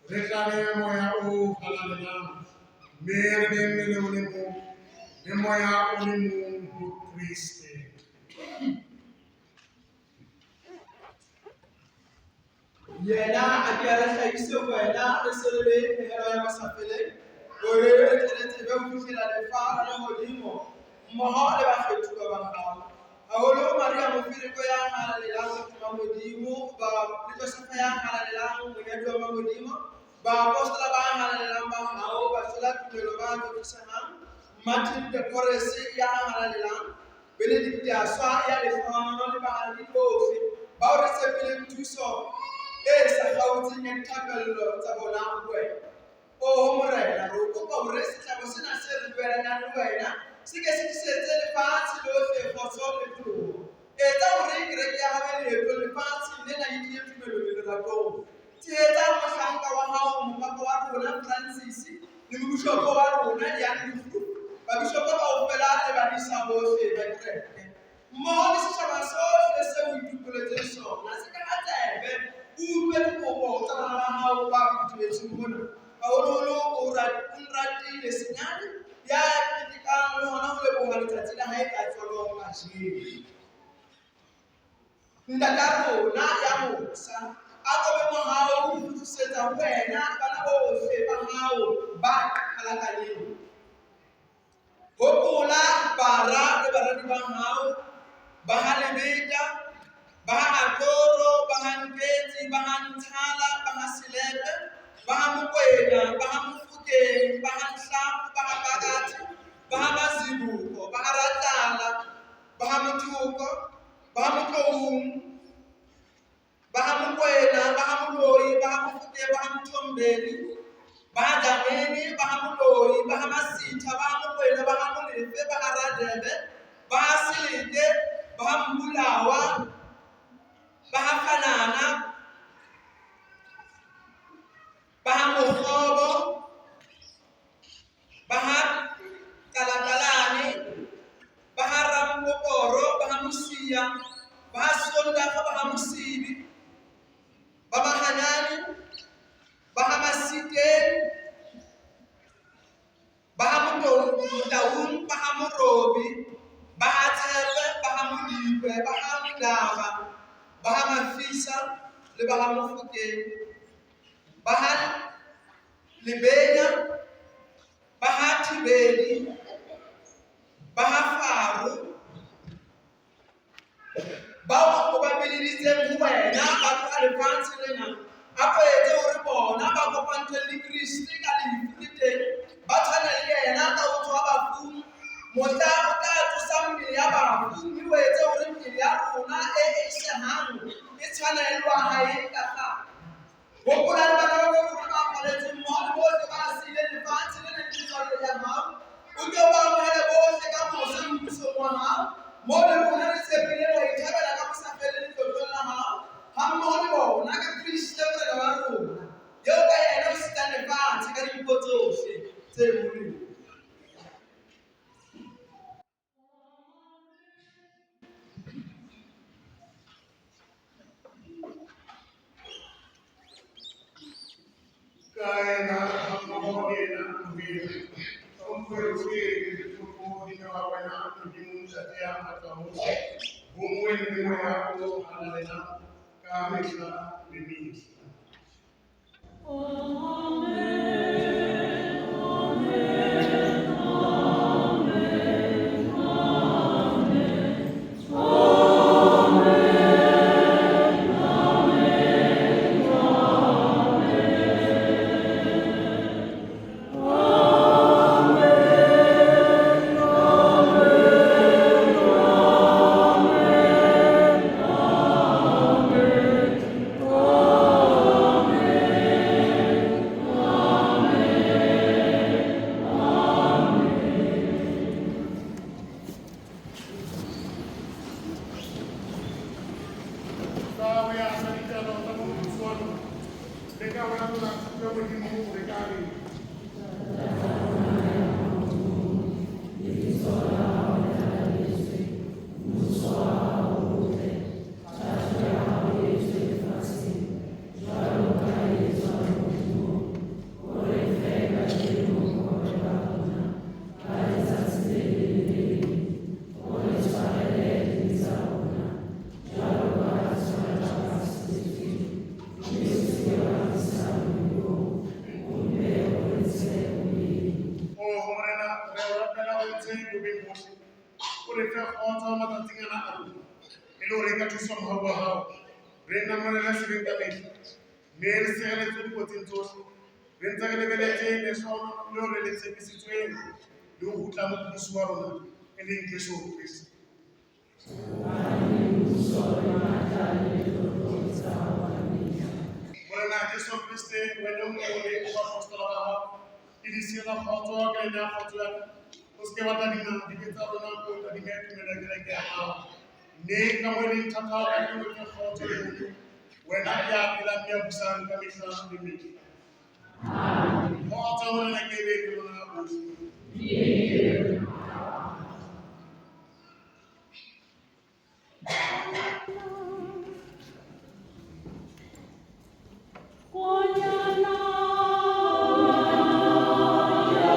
Speaker 1: re tlale Moya o Halalelang, mme re be mmele o le mong le moya o le mong ho Kreste.
Speaker 4: Yena a ke a re hlahise ho wena re se re le mehelo ya bosafeleng, hore re tle re tsebe ho fihlela lefa la lehodimo mmoho le bakgethuwa ba hao. Haholo Maria Mofereko ya halalelang wa Modimo, ba le Josefa ya halalelang monyadi wa Modimo, baapostola ba halalelang ba hao, bahlolatumelo ba tlotlisehang, Martin de Porres ya halalelang, Benedictaswa ya lehlohonolo le bahalaledi bohle bao re tshepileng thuso e sa kgaotseng ya dithapello tsa bona ho wena. Oho Morena, re o kopa hore setlamo sena se re boelanyang le wena se ke se tlisetse lefatshe lohle kgotso le pholoho. Etsa hore kereke ya hao e leetong lefatsheng lena e tiye tumelong le leratong. Tshehetsa mohlanka wa hao mopapa wa rona Francis le mobishopo wa rona Jan de Groot, babishopo kaofela le badisa bohle ba kereke, mmoho le setjhaba sohle seo o itopoletseng sona. Se ka tsebe, o utlwe dikopo tsa bana ba hao ba phuthehetseng mona. Haholoholo o nratile Senyane ya ketekang le hona ho leboha letsatsi la hae la tswalo kajeno. Ntata rona ya mosa, a ko be mohau ho kgutlisetsa ho wena bana bohle ba hao ba qhalakaneng. Hopola bara le baradi ba hao ba ha Lebeta, ba ha Mokgweetsi, ba ha Ntshala, ba ha Selepe, ba ha Mokwena, ba ha Mofokeng, ba ha Nhlapo, ba ha Phakathi, ba ha Mazibuko, ba ha Ratlala, ba ha Mothoko, ba ha Motloung, ba ha Mokwena, ba ha Moloi, ba ha Mofokeng, ba ha Mthombeni, ba ha Dlamini, ba ha Moloi, ba ha Masitha, ba ha Mokwena, ba ha Molefe, ba ha Radebe, ba ha Seleke, ba ha Mbulawa, ba ha Fanana, ba ha Mokgobo, ba ha Kalakalane, ba ha Rampoporo, ba ha Mosia, ba ha Sondaga, ba ha Mosibi, ba Mahanani, ba ha Masiteng, ba ha Motaung, ba ha Morobi, ba ha Tshepe, ba ha Modikwe, ba ha Mdaba, ba ha Mafisa le ba ha Mofokeng, ba ha Lebenya, ba ha Thibedi, ba ha Faro, bao o ba bileditseng ho wena ba tloha lefatshe lena, a ko etse hore bona ba kopantsweng le Kriste ka lefu le teng, ba tshwane le yena ka ho tsoha bafung, mohla o tla tsosa mmele ya bafu, mme o etse hore mmele ya rona e eisehang e tshwane le wa hae ka kgale. Hopola le bana ba bo rona ba faletseng mmoho le bohle ba siileng lefatshe le leng metswalle ya hao, o ke o ba amohele bohle ka mosa mmusong wa hao, moo le rona re tshepileng ho ithabela ka ho sa feleng letlotlong la hao, hammoho le bona ka Kriste Morena wa rona, eo ka yena o sitang lefatshe ka dimpho tsohle tse molemo.
Speaker 1: Ka yena hammoho le yena ho yena, hlompho yohle le letlotlo di newa wena Modimo Ntate ya matla ohle, bonngweng le Moya o Halalelang ka mehla le mehla. Ka ho ya ka ditaelo tsa Mopholosi wa rona, le ka ho latola thuto ya Modimo, re ka re. Oho Morena, re o rapela o ntse bobeng bohle, o re fe kgotso matsatsing ana a rona, e le hore ka thuso ya mohau wa hao re namolele sebeng ka mehla, mme re sireletswe dikotsing tsohle, re ntse re lebeletse lehlohonolo leo re le tshepisitsweng le ho kgutla Mopholosi wa rona, e leng Jesu Kreste. Morena Jesu Kriste, wena o ne o le ho baapostola ba hao, ke le siela kgotso, ke le nea kgotso ya ka. O se ke wa tadima dibe tsa rona, o tadime tumelo ya kereke ya hao. Mme ka moo e leng thata ka teng, o re fe kgotso le bonngwe. Wena ya phelang mme ya busang ka mehla le mehla. Kgotso ya Morena ke e be le lona bohle.
Speaker 2: Konyana ya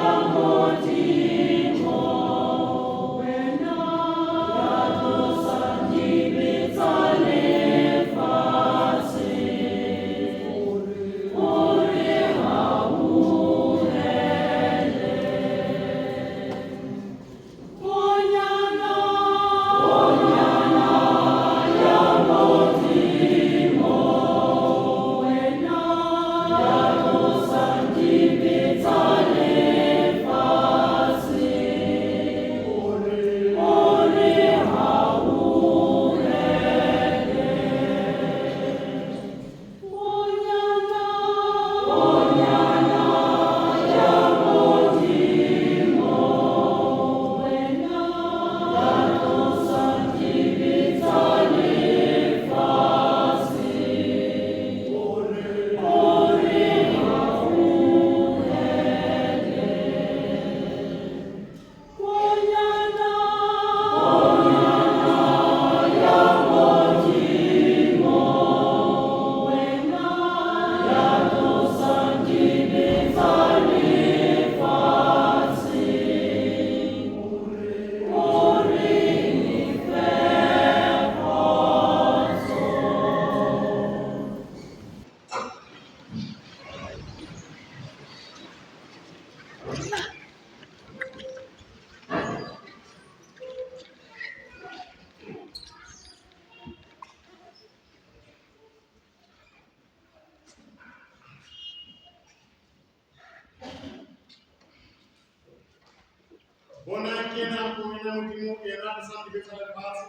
Speaker 1: kena Konyana ya Modimo, yena a tlosang dibe tsa lefatshe.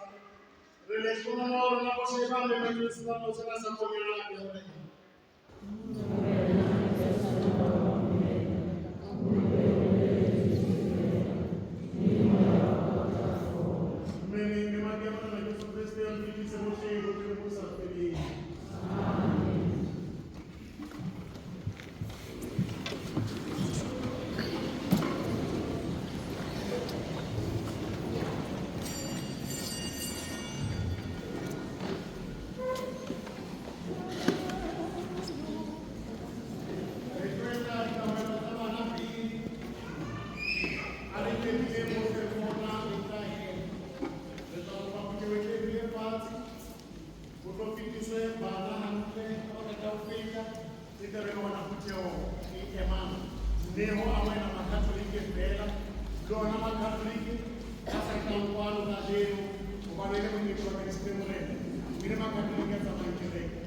Speaker 1: Re lehlohonolo rona bohle ba memetsweng selallo sena sa Konyana ya Morena. Mmeleng le madi a Morena Jesu Kreste a re fetise bohle bophelong bo sa feleng. Re tlo etsa dikamohelo tsa bana pele. A re iketlileng bohle re bona re itahe. Re tla kopa phutheho e tle e dule fatshe. Ho tlo fetiswe bana hantle ha ba qeta ho feta. E tla be le hona phutheho e emang. Mme ho amohela makatholike feela. Le ona makatholike a sa tlang kwano kajeno hobane e le mokete wa Kreste Morena. Mme le makatholike a tsamayang kereke.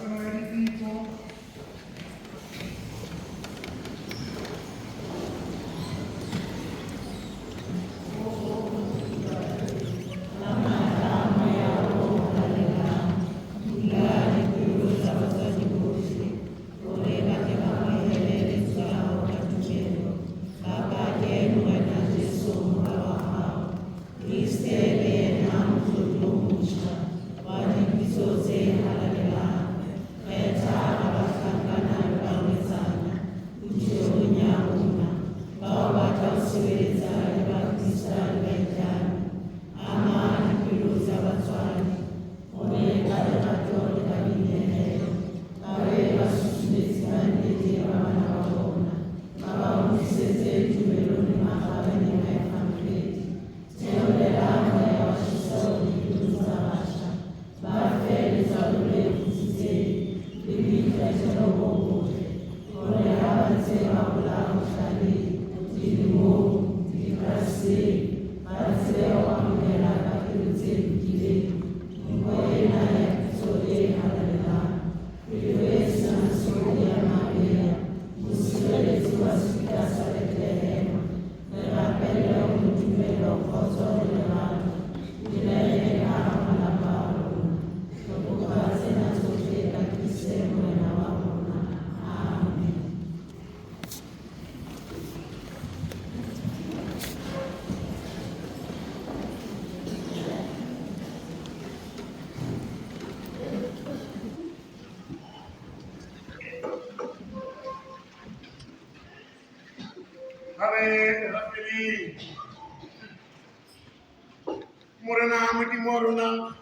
Speaker 3: Tatelano ya dipitso.
Speaker 1: Ha re rapeleng. Morena Modimo wa rona,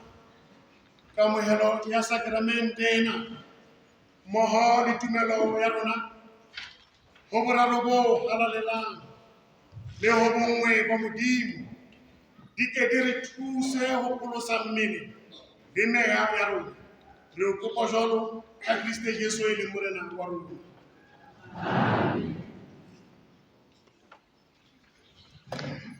Speaker 1: kamohelo ya sakramente ena mmoho le tumelo ya rona ho boraro bo halalelang le ho bonngwe ba Modimo di ke di re thuse ho pholosa mmele le meya ya rona. Re o kopa jwalo ka Kriste Jesu e leng Morena wa rona.
Speaker 2: Thank you.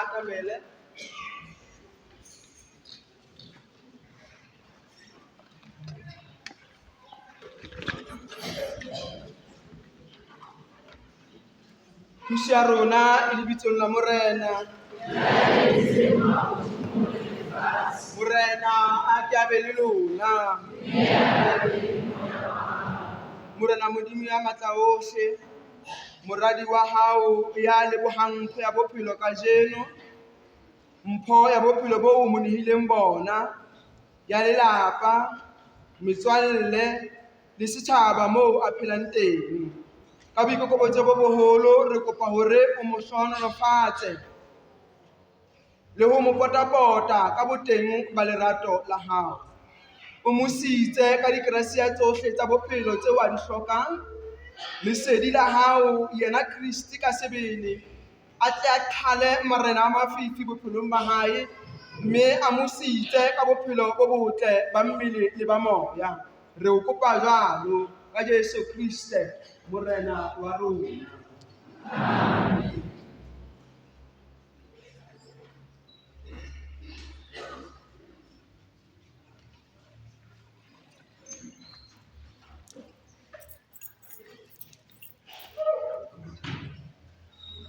Speaker 4: atamele. Thuso ya rona e lebitsong la Morena. Morena a ke a be le lona. Morena Modimo ya matla ohle, moradi wa hao ya lebohang mpho ya bophelo kajeno, mpho ya bophelo bo o mo nehileng bona, ya lelapa, metswalle le setjhaba moo a phelang teng. Ka boikokobetso bo boholo re kopa hore o mo hlohonolofatse le ho mo potapota ka boteng ba lerato la hao. O mo sitse ka dikrasia tsohle tsa bophelo tseo a di hlokang. Lesedi la hao yena Kriste ka sebele a tle a qhale marena a mafifi bophelong ba hae, mme a mo sitse ka bophelo bo botle ba mmele le ba moya. Re o kopa jwalo ka Jesu Kriste Morena wa rona.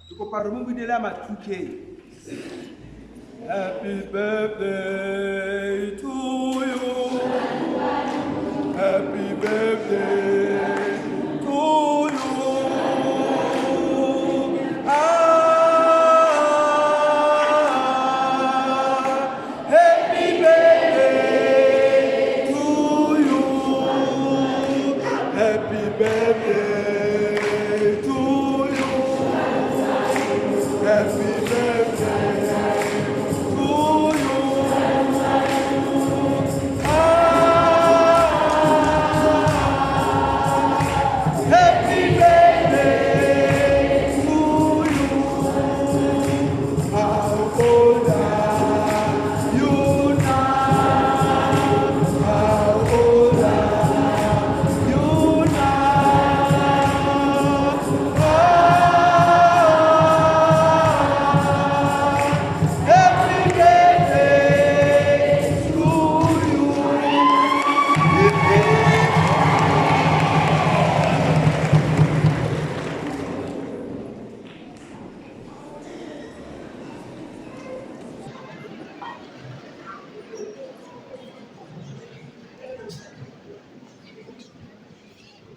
Speaker 10: Ke kopa re mo binele a ma 2K. Happy birthday to you. Happy birthday to you. Happy birthday to you. Happy birthday to you. Happy birthday to you. Happy birthday to you. How old are you now? How old are you now? Happy birthday to you.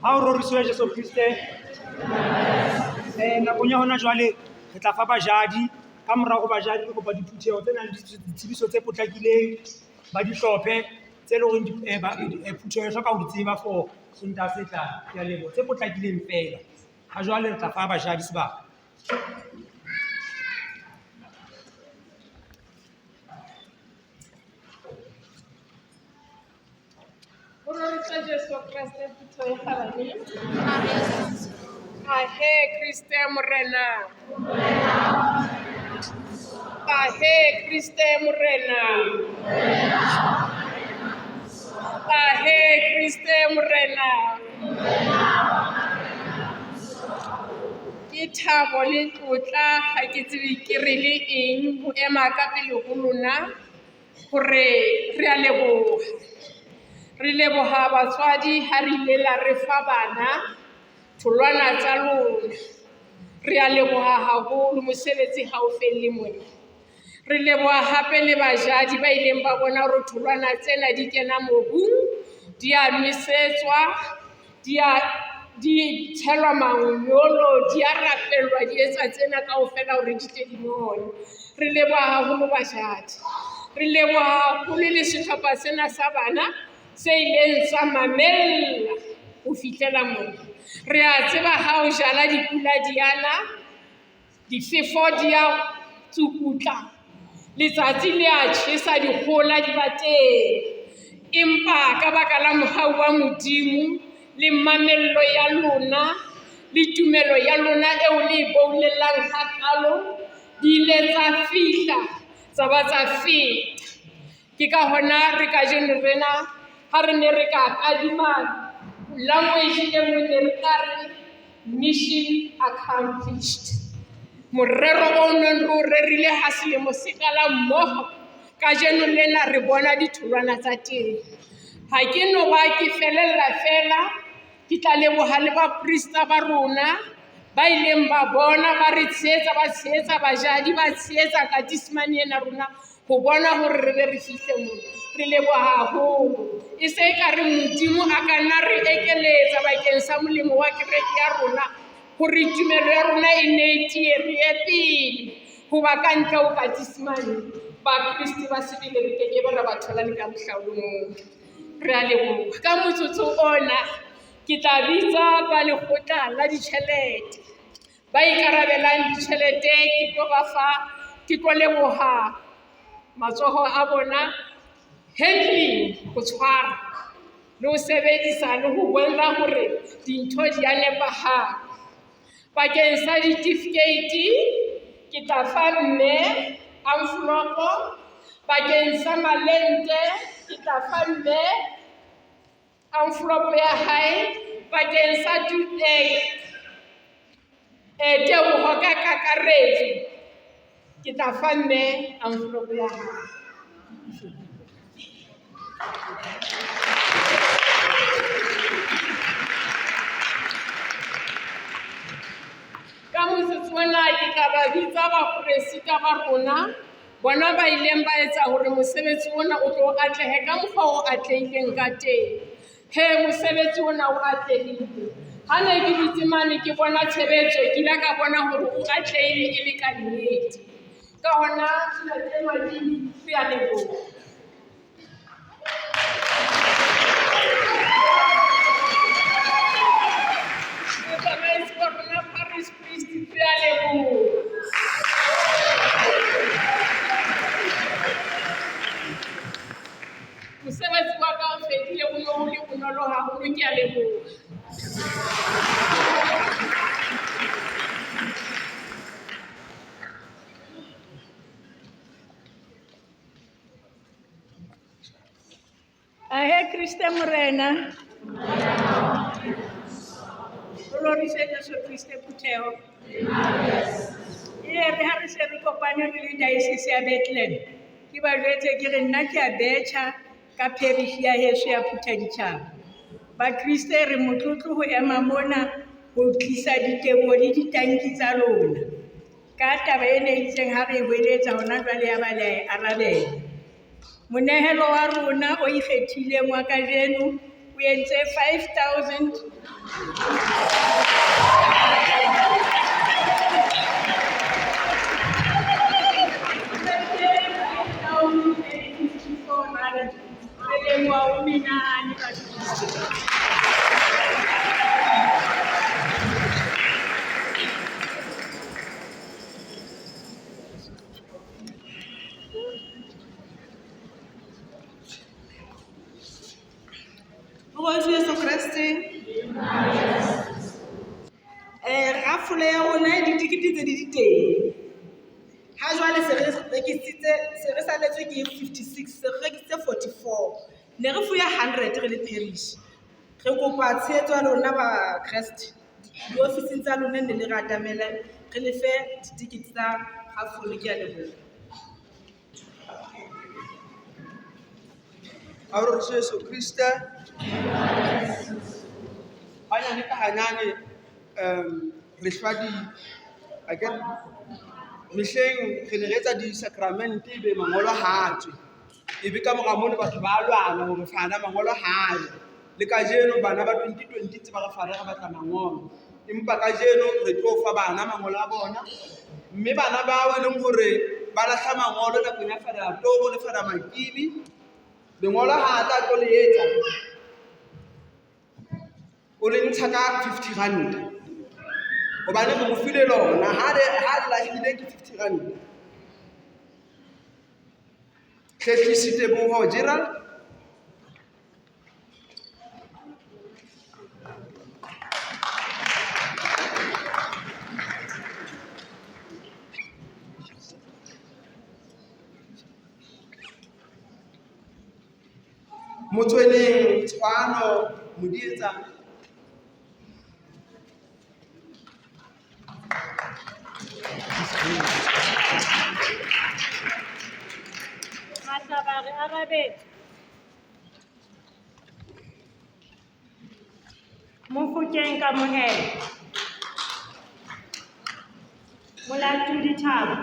Speaker 3: Ha o roriswe Jesu Kriste. Nakong ya hona jwale re tla fa bajadi, ka morao ho bajadi re kopa diphutheho tse nang le ditsebiso tse potlakileng ba di hlophe tse leng hore phutheho e hloka ho di tseba for Sontaha se tlang. Ke a leboha, tse potlakileng fela. Ha jwale re tla fa bajadi sebaka.
Speaker 7: Ho roriswe Jesu Kreste, phutheho e kgabane. Ahe Kriste Morena. Ahe Kriste Morena. Ahe Kriste Morena. Ke thabo le tlotla, ha ke tsebe ke re le eng ho ema ka pele ho lona hore re a leboha. Re leboha batswadi ha re ile la re fa bana tholwana tsa lona. Re a leboha haholo, mosebetsi ha o felle mona. Re leboha hape le bajadi ba ileng ba bona hore tholwana tsena di kena mobung, di a nwesetswa, di tshelwa manyolo, di a rapellwa, di etsa tsena kaofela hore di tle di none. Re leboha haholo bajadi. Re leboha haholo le sehlopha sena sa bana se ileng sa mamella ho fihlela mona. Re a tseba ha o jala dipula di ana, difefo di a tsukutla, letsatsi le a tjhesa, dikgohola di ba teng. Empa ka baka la mohau wa Modimo le mamello ya lona le tumelo ya lona eo le e boulellang hakalo, di ile tsa fihla tsa ba tsa feta. Ke ka hona re kajeno rena ha re ne re ka kadima language e nngwe ne re ka re mission accomplished.
Speaker 9: Morero o neng re o rerile ha selemo se qala mmoho, kajeno lena re bona ditholwana tsa teng. Ha ke no ba ke felella fela, ke tla leboha le baprista ba rona ba ileng ba bona ba re tshehetsa, ba tshehetsa bajadi, ba tshehetsa katismane ena rona ho bona hore re be re fihle mona. Re leboha haholo. E se e ka re Modimo a ka nna re ekeletsa bakeng sa molemo wa kereke ya rona, hore tumelo ya rona e nne e tiye, re ye pele. Hoba ka ntle ho katismane, Bakreste ba sebele re keke ba ra ba thola le ka mohla o le mong. Re a leboha. Ka motsotso ona ke tla bitsa ba lekgotla la ditjhelete ba ikarabelang ditjhelete, ke tlo ba fa, ke tlo leboha matsoho a bona handling, ho tshwara le ho sebedisa le ho bona hore dintho di a nepahala. Bakeng sa ditifikeiti ke tla fa mme envelope, bakeng sa malente ke tla fa mme envelope ya hae, bakeng sa teboho ka kakaretso ke tla fa mme envelope ya hae. Ka motsotso ona ke tla ba bitsa bapresita ba rona, bona ba ileng ba etsa hore mosebetsi ona o tlo atlehe ka mokgwa o atlehileng ka teng. He, mosebetsi ona o atlehile. Ha ne ke dutse mane ke bona tshebetso, ke ile ka bona hore o atlehile e le ka nnete. Ka hona, Ntate Madini, re a leboha. Motsamaisi wa rona Parish Priest, re a leboha. Mosebetsi wa ka o fedile, o ne o le bonolo haholo, ke a leboha.
Speaker 11: Ahe Kriste Morena. O rorise Jesu Kriste phutheho. E re ha re se re kopane re le diocese ya Bethlehem, ke ba jwetse ke re nna ke a betjha ka parish ya heso ya Phuthaditjhaba. Bakriste re motlotlo ho ema mona ho tlisa diteboho le ditanki tsa lona. Ka taba e ne itseng ha re e hweletsa hona jwale ya ba le a e arabela. Monehelo wa rona o ikgethileng wa kajeno o entse 5,000 Re leboha ho menahane batho.
Speaker 12: Jesu Kreste. Rafole ya rona ditikete tse di teng. Ha jwale se re rekisitse, se re saletswe ke 56, se re rekisitse 44. Ne re fuwe 100 re le parish. Re kopa tshehetso ya lona ba Kreste. Diofising tsa lona ne le re atamele, re lefe ditikete tsa rafole. Ke a leboha.
Speaker 4: A re Jesu Kriste. Hanyane ka hanyane, re hlwa di, akere mehleng re ne re etsa di-sacrament ebe mangolo ha tswe. Ebe ka mora mono batho ba lwana hore fana mangolo ha yo. Le kajeno bana ba 2020 ntse ba re fana re batla mangolo. Empa kajeno re tlo fa bana mangolo a bona. Mme bana bao e leng hore ba lahla mangolo nakong ya Father Toro le Father Makibi, lengolo ha tla tlo le etsa, o le ntsha ka 50 rand. Hobane re mo file lona, ha le lahlile ke 50 rand. Hlehlisi Teboho Gerald. Motsweleng Tshwano Modietsana.
Speaker 2: Mahlaba re arabetse. Mofokeng Kamohelo. Molatudi Thabo.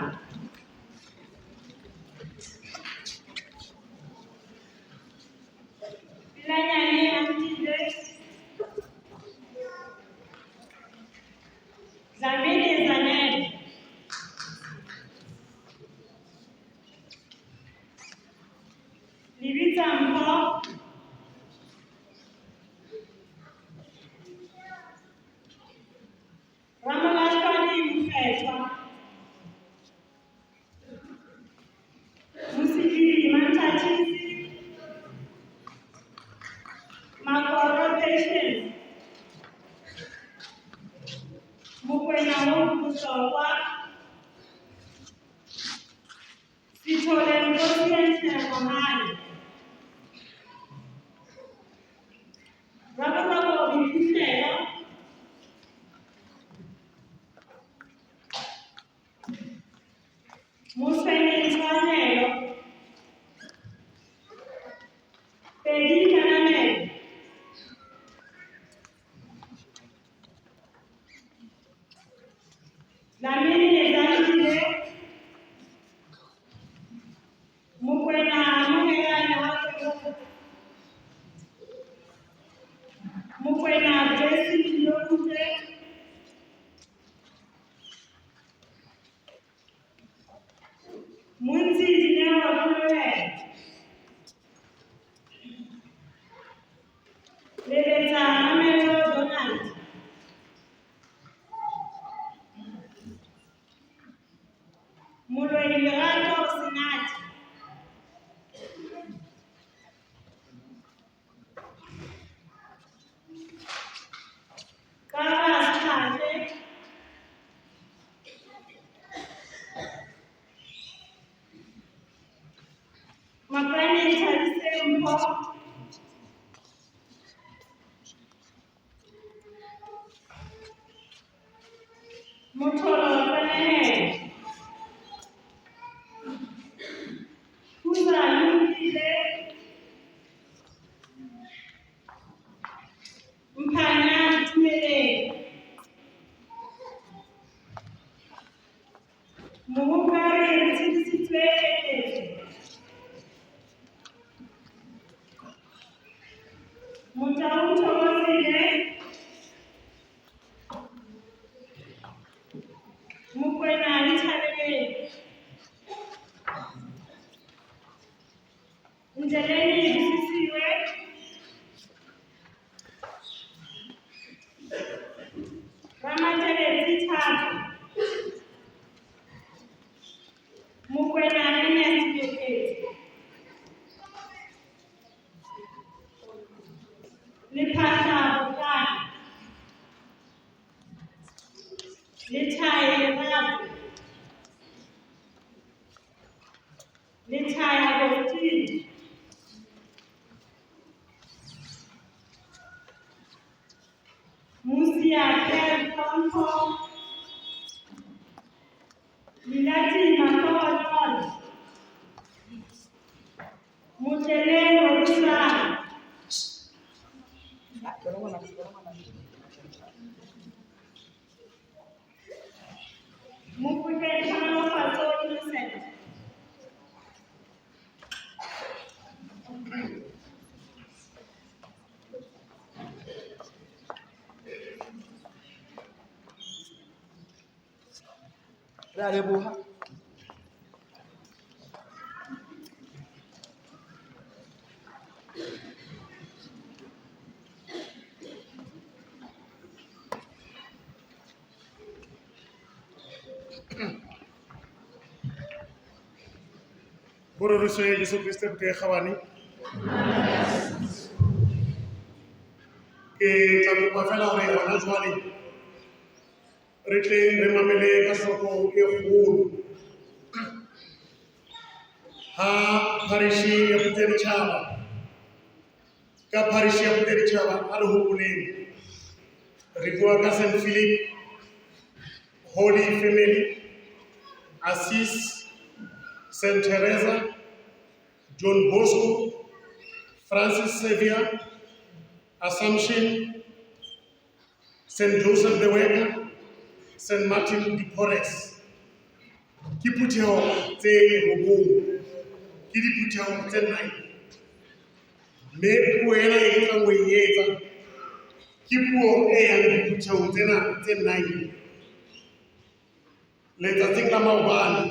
Speaker 2: Pilanyane Andile. Dlamini Zanele. Lebitsa Mpho. Ramolahlwane Mokgethwa. Mosedidi Manthatisi. Makoro Patience. Mokwena Hope Bohlokwa. Sithole Nkosientle Mohale. Raboroko Boiphihlelo. Moswene Tshwanelo. Pedi Kanamelo. Dlamini Zandile. Mokwena Amohelane Mokwena Blessing Lolute. Montsi Dineo Kgolohelo. Lebetsa Mamello Donald. Moloi Lerato Senate. Kara Setlhape. Mapane Thabiseng Mpho. Motholo Qenehelo. Phuza Lumkile. Mphanya Itumeleng. Mohokare Retshedisitswe Keketso. Motau Thokozile. Mokwena Ithabeleng. Ndleleni Busisiwe. Ramateletsi Thato. Mokwena Ernest Meketso. Lephahla Bokana. Lethae Lerato. Lethae Agostino. Musia Pierre Tlhompho. Lilati Mahlohonolo. Motleleng Rorisang. Mofokeng Tlhonolofatso Innocent.
Speaker 4: Re a leboha.
Speaker 1: Ho roriswe Jesu Kriste buka e kgabane. Ke tla kopa fela hore hona jwale re tle re mamele ka hloko e kgolo ha parish ya Phuthaditjhaba, ka parish ya Phuthaditjhaba a re hopoleng re bua ka St Philip Holy Family, Assis, St. Teresa, John Bosco, Francis Xavier, Assumption, St. Joseph the Worker, St. Martin de Porres. Ke phutheho tse robong, ke diphutheho tse 9. Mme puo ena e ke tlang ho e etsa ke puo e yang diphuthehong tsena tse 9. Letsatsing la maobane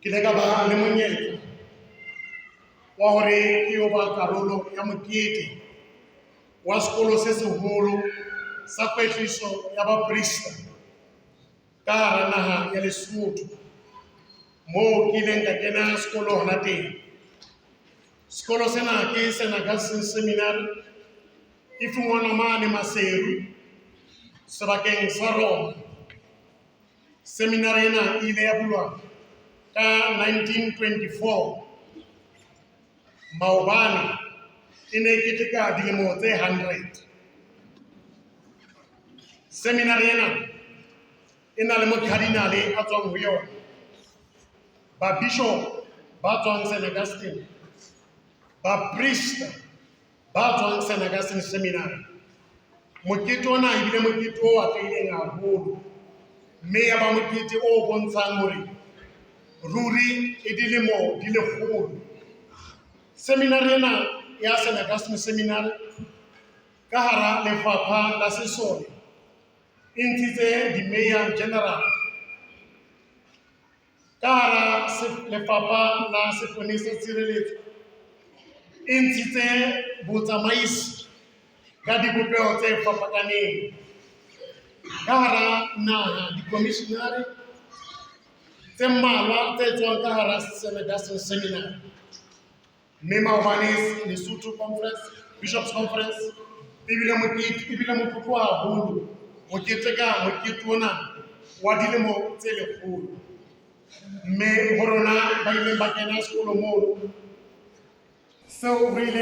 Speaker 1: ke ile ka ba le monyetla wa hore ke yo ba karolo ya mokete wa sekolo se seholo sa kwetliso ya baprista ka hara naha ya Lesotho, moo ke ileng ka kena sekolo hona teng. Sekolo sena ke St. Augustine Seminary, e fumanwa mane Maseru sebakeng sa Roma. Seminary ena e ile ya bulwa ka 1924. Maobane e ne e keteka dilemo tse 100. Seminary ena e na le mokadinale a tswang ho yona, babishop ba tswang St. Augustine, baprista ba tswang St. Augustine Seminary. Mokete ona ebile mokete o atlehileng haholo, mme ya ba mokete o bontshang hore ruri e dilemo di lekgolo. Seminary ena ya St. Augustine Seminary ka hara lefapha la sesole e ntshitse di-mayor general. Ka hara lefapha la seponesa tshireletso e ntshitse botsamaisi ka dibopeho tse fapakaneng. Ka hara naha di-commissionary tse mmalwa tse tswang ka hara St. Augustine Seminary. Mme maobane Lesotho Conference, Bishops Conference, ebile mokete, ebile motlotlo haholo ho keteka mokete ona wa dilemo tse lekgolo. Mme ho rona ba ileng ba kena sekolo mono, seo re ileng